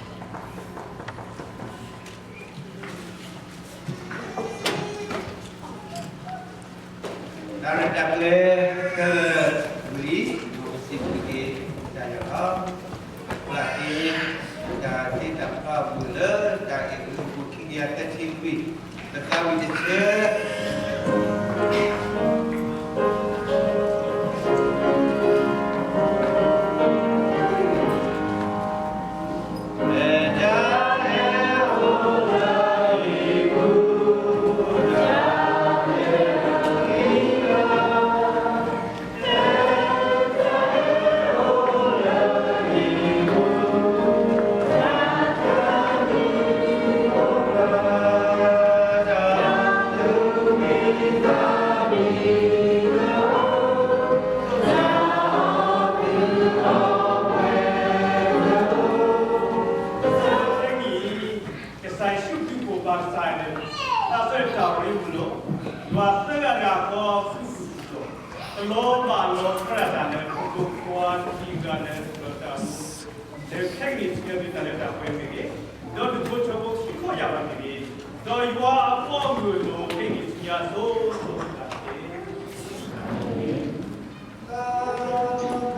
အိၣ်ဒံးတမံၤမံၤဒံးဧါ. တၢ်ရဲၣ်တၢ်ကျဲၤခဲလၢာ်ဝံၤ ပစံးဘျုးက့ၤကစၢ်ယွၤလီၤ. ပျၢ်က့ၤ တၢ်တ့တၢ်ဖျီအပူၤလၢ တၢ်အဲၣ်အပူၤ ခံကယၤသၢဆံလွံၢ် ပသးဝံၣ်တဆၢ ကစၢ်ယ့ၣ်ၡူးခရံာ်ဘိးဘၣ်ကစၢ်ယွၤလၢ တၢ်ဆၢကတီၢ်ရ့မုၢ်လီၤ. ယွၤသၢဂၤတဂၤဃီ ဃုာ်ဃုာ်ပတီၢ် တလီၤဘၣ်လီၤဖျါဒၣ်တၢ်လၢ ပှၤခံဂၤလၢ ဒီးတၢ်မူ လၢခဲကနံၣ်ဆူညါမ့ၢ်တၢ်လၢတၢ်ပှဲၤမ့ၢ်ဂ့ၤ, ဒီးဒူၣ်ဖိထၢဖိခံခီယၢ်ဘၣ်မ့ၢ်ဂ့ၤ, ဒီးယွၤအဘီအမုၢ်အလိၤ ခဲကနံၣ်ဆူညါအသိး ဆိးသးတက့ၢ်.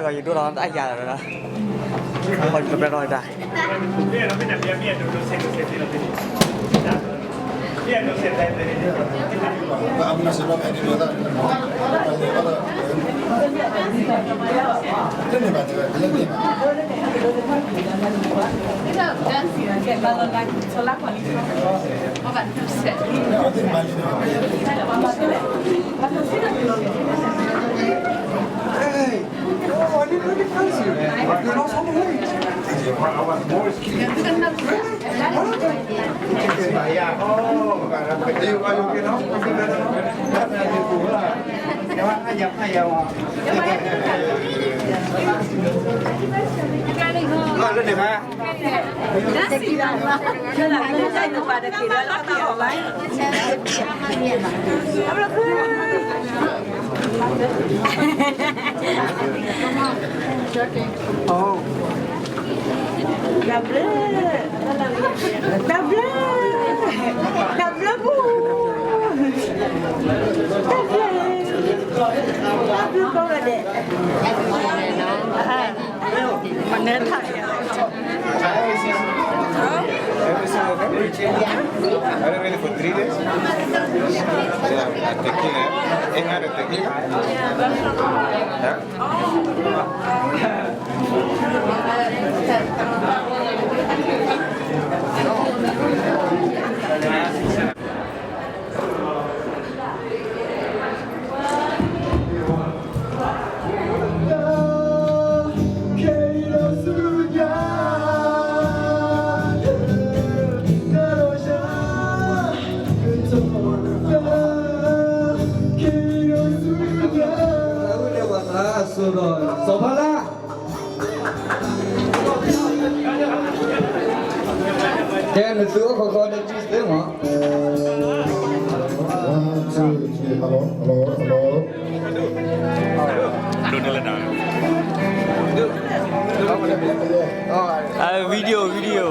ယဒိၣ်ထီၣ်တၢ်ယၤလီၤ, ယတပြဲထီၣ်တၢ်.တၢ်ဘျုး, တၢ်ဘျုး, တၢ်ဘျုးပူ, တၢ်ဘျုး, တၢ်ဘျုးကိးဂၤဒဲး, မနုၤထါ Every single thing? Are you ready for three days? Yeah, uh, tequila. Eight hundred tequila. Yeah.ကဲ နသုအိၣ်ခီခီန့ၣ် ကံၢ်သ့မး. One, two, three, hello, hello, hello. ဒိးန့ၢ်လၢနၤ. အ video, video.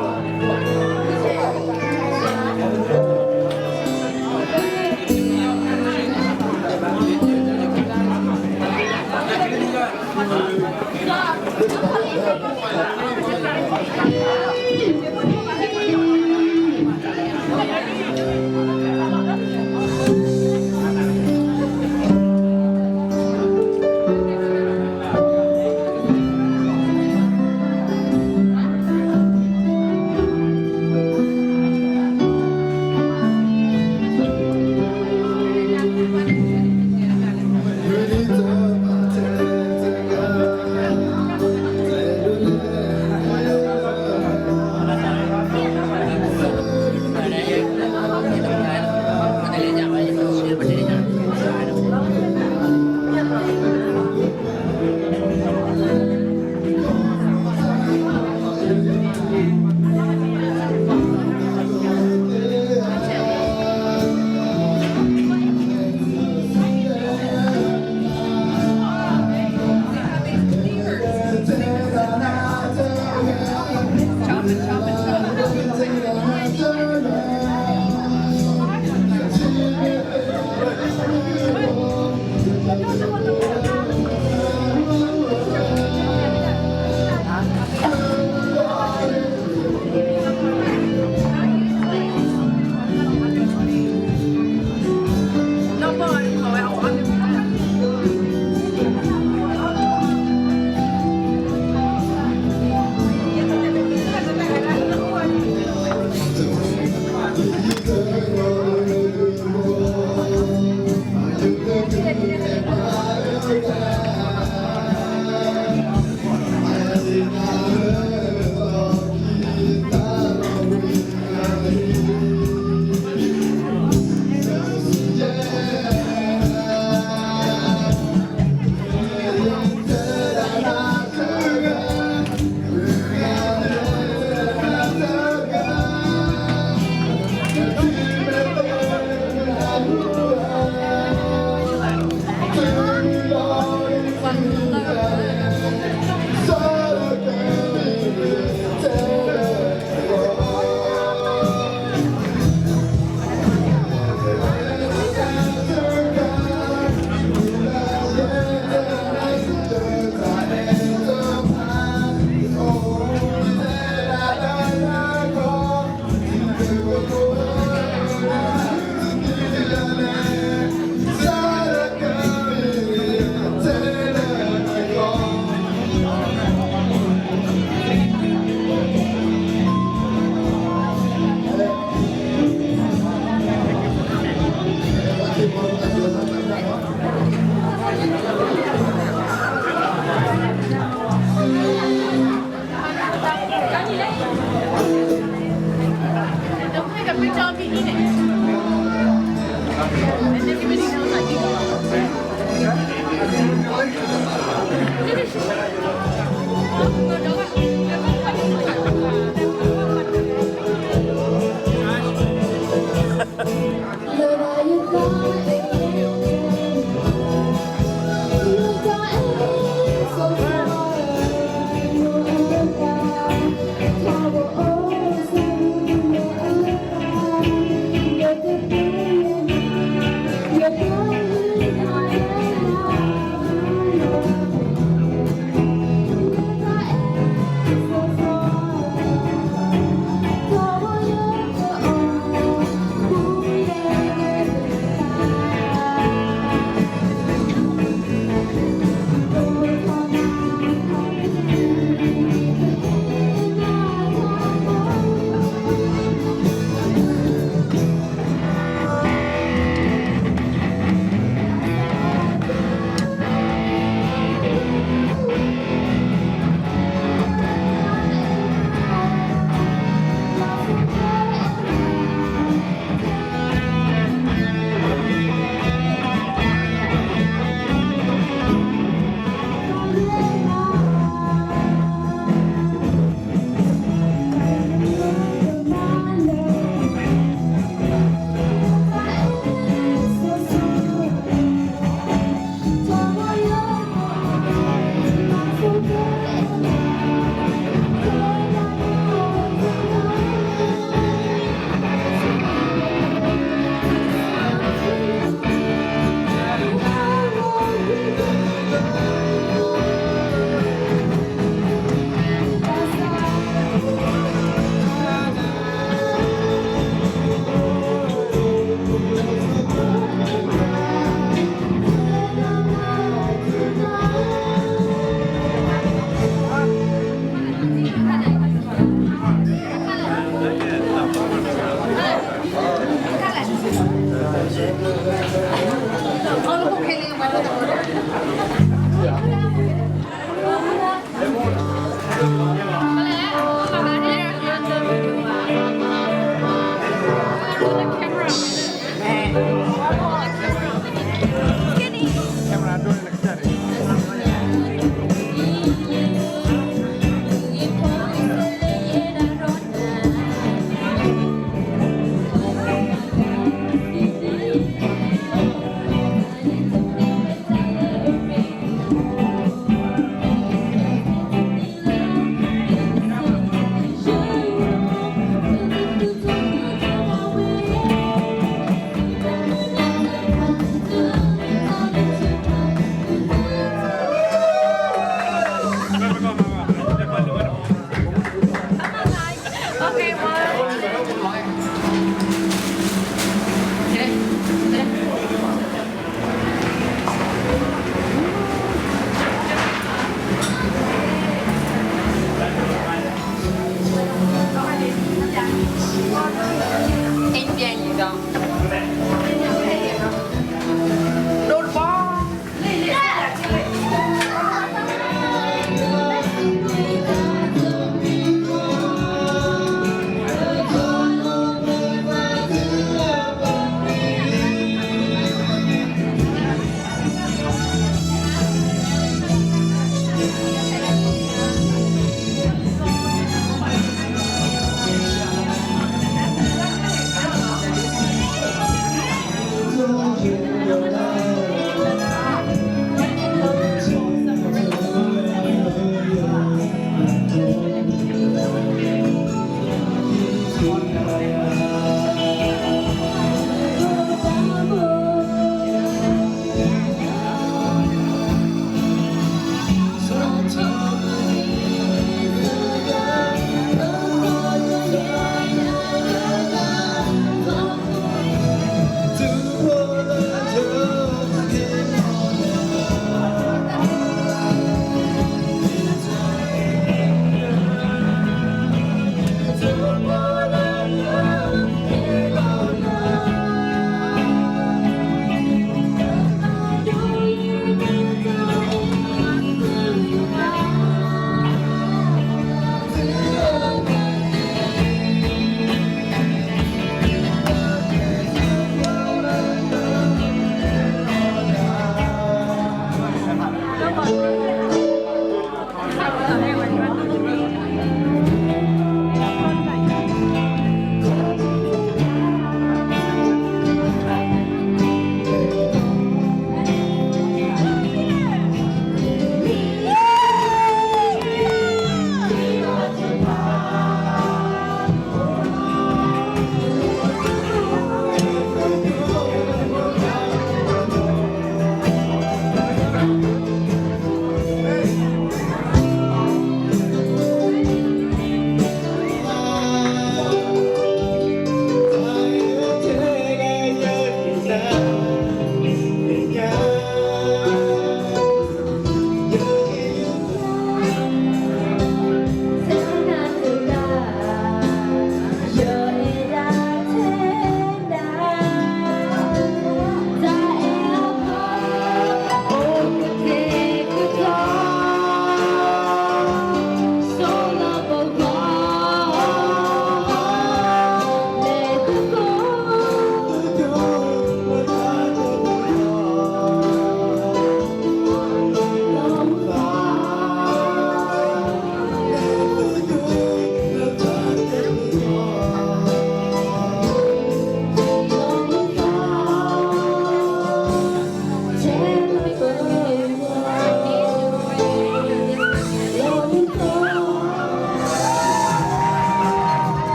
ယကဟံးန့ၢ်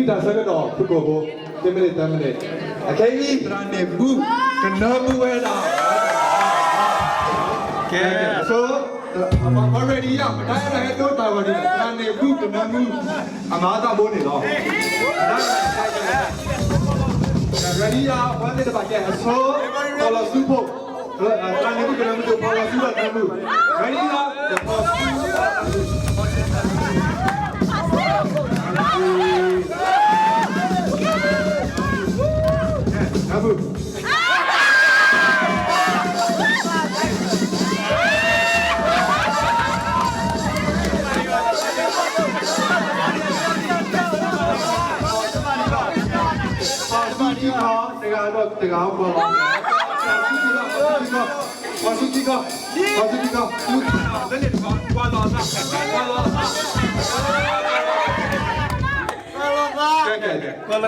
တၢ်ဆၢကတီၢ်ဖုၣ်ကိာ်ဖိ တမံးနံး သၢမံးနံး, အခဲအံၤ သရၣ်န့ၣ်ဘုကနၢမူဝဲဒၣ်, ကဲ, အဆိ, ပှၤ ready ယၤ ပတၢ်အဲၣ်ဒိးဟဲဒိတၢ်ဂီၤဒ်န့ၣ် သရၣ်န့ၣ်ဘုကနၢမူ အမၤတၢ်ဘိန့ၣ်လီၤ. ready ယၤ ပှၤသ့ၣ်တဖၣ် ကဲ အဆိ, ပီၣ်လီၤဆူဖိ, သရၣ်န့ၣ်ဘုကနၢမူ ပီၣ်လီၤဆူဒီးနၢမူ, ready ယၤ ပီၣ်လီၤဆူ ပီၣ်လီၤဆူ သရၣ်န့ၣ်ဘုကနၢမူ ပီၣ်လီၤဆူ ပီၣ်လီၤဆူ တဂၤပှၤလီၤ, ပှၤဆူခံခီ, ပှၤဆူခံခီ, ပှၤဆူခံခီ, ကဲကဲကဲ, မ့ၢ်လၢအ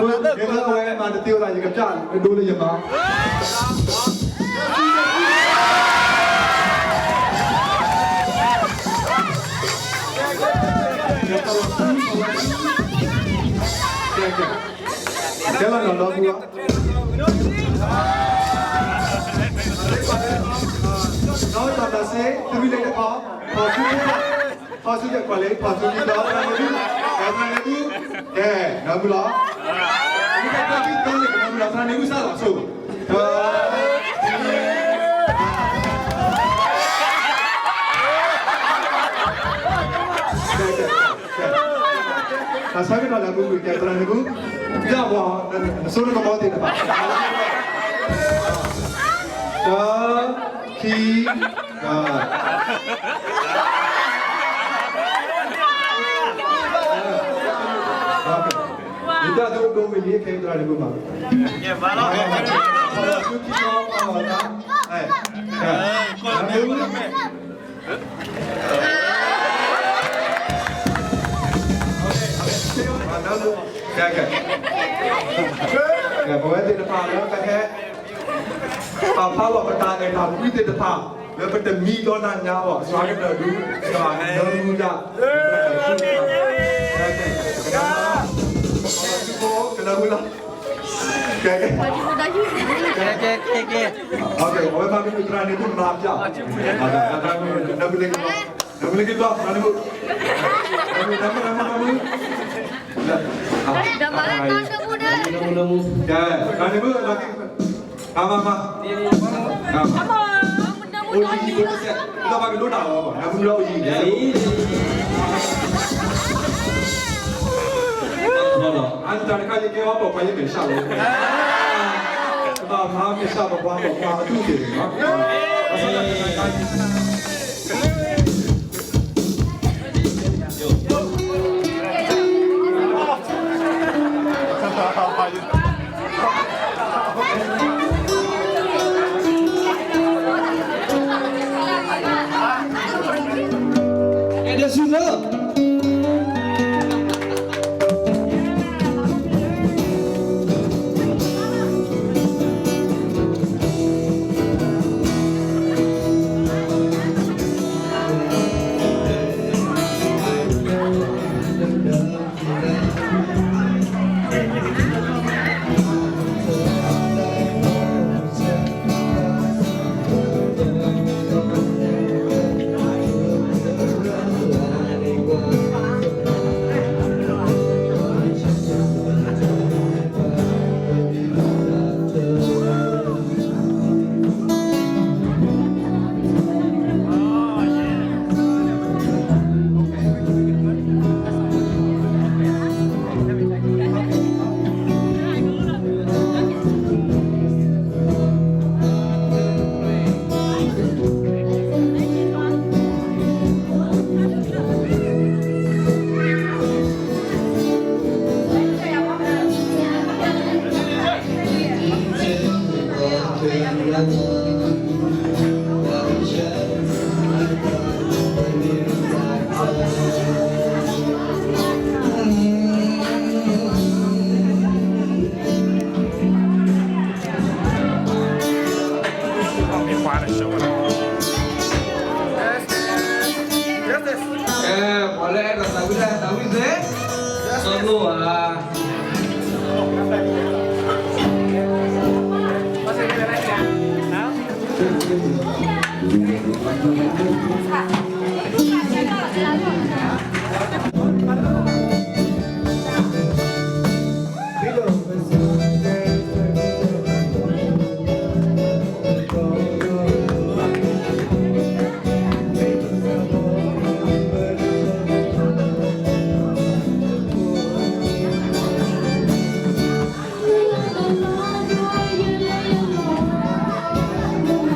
ဝဲမၤတသ့ဝဲဒၣ် ယကပျၢ်ဒိလၢယမၤ ကဲလီၤနီၤ ဒီပုၢ်ဝဲၢ်, ဒီးတၢ်သးစ့ တမံၤလၢတခီ, ဖီၣ်ဆူၣ်, ဖီၣ်ဆူၣ်ယကွၢ်လံ ဖီၣ်ဆူၣ်ယဒီး သရၣ်န့ၣ်ဒု, သရၣ်န့ၣ်ဒု, ကဲ, နီၢ်မုၢ်လီၤ, မ့ၢ်တၢ်သံသီန့ၣ် ကနီၢ်မုၢ်လီၤ သရၣ်န့ၣ်ဒု စၢ်လီၤဆိ အဆၢကတီၢ်လၢပူၤကွံာ်ကဲသရၣ်န့ၣ်ပူၤ, ယၢ်ပှၤ, နစိနကမီၤသ့ၣ်တဖၣ်, တၢ, ခံ, တၢ, ယတၢ်ဒိဒိဝံၤလံ ခဲအံၤသရၣ်န့ၣ်ပူၤမး, သုခံသီပှၤလီၤသး, ကဲ, ကဲ, ပဝဲသ့ၣ်တဖၣ်လၢပဟဲ ပာ်ဖျါလီၤပတၢ်အဲၣ်တၢ်ကွံသ့ၣ်တဖၣ် လၢပတမံဒီးနၤညါအီၤ အစှၤကတၢၢ်ဒု ကဲ, ကနၢ်မုၢ်လီၤ, ကဲ, ကဲ, ကဲ, ကဲ, အဝဲမၤမ့ၢ်သရၣ်န့ၣ် ပမၤပျၢ်, နၢ်မုၢ်လၢက့ၤဘျီ, နၢ်မုၢ်, နၢ်မုၢ်, နၢ်မုၢ်, နၢ်မုၢ်, နၢ်မုၢ်, ကဲ, နၢ်မုၢ်, မၤ, မၤ, မၤ, အိၣ်ယံၤယံၤ ဒ်သိးပှၤကဒိတၢ်အီၤဘၣ် နၢ်မုၢ်လၢအိၣ်ယံၤယံၤ အတၢ်တခါယကဲအီၤ ပှၤယမဲာ်ဆှးလီၤ, တဘၣ်မၤမဲာ်ဆှးပပှၤ ပပှၤအတူၢ်တ့ၢ်န့ၣ်လီၤ. အဲၣ်ဒိးစူၤလၢ ပှၤလၢအဲၣ်ဒိးသးဝံၣ်တၢ် သးဝံၣ်သ့, စီၤနိဧါ.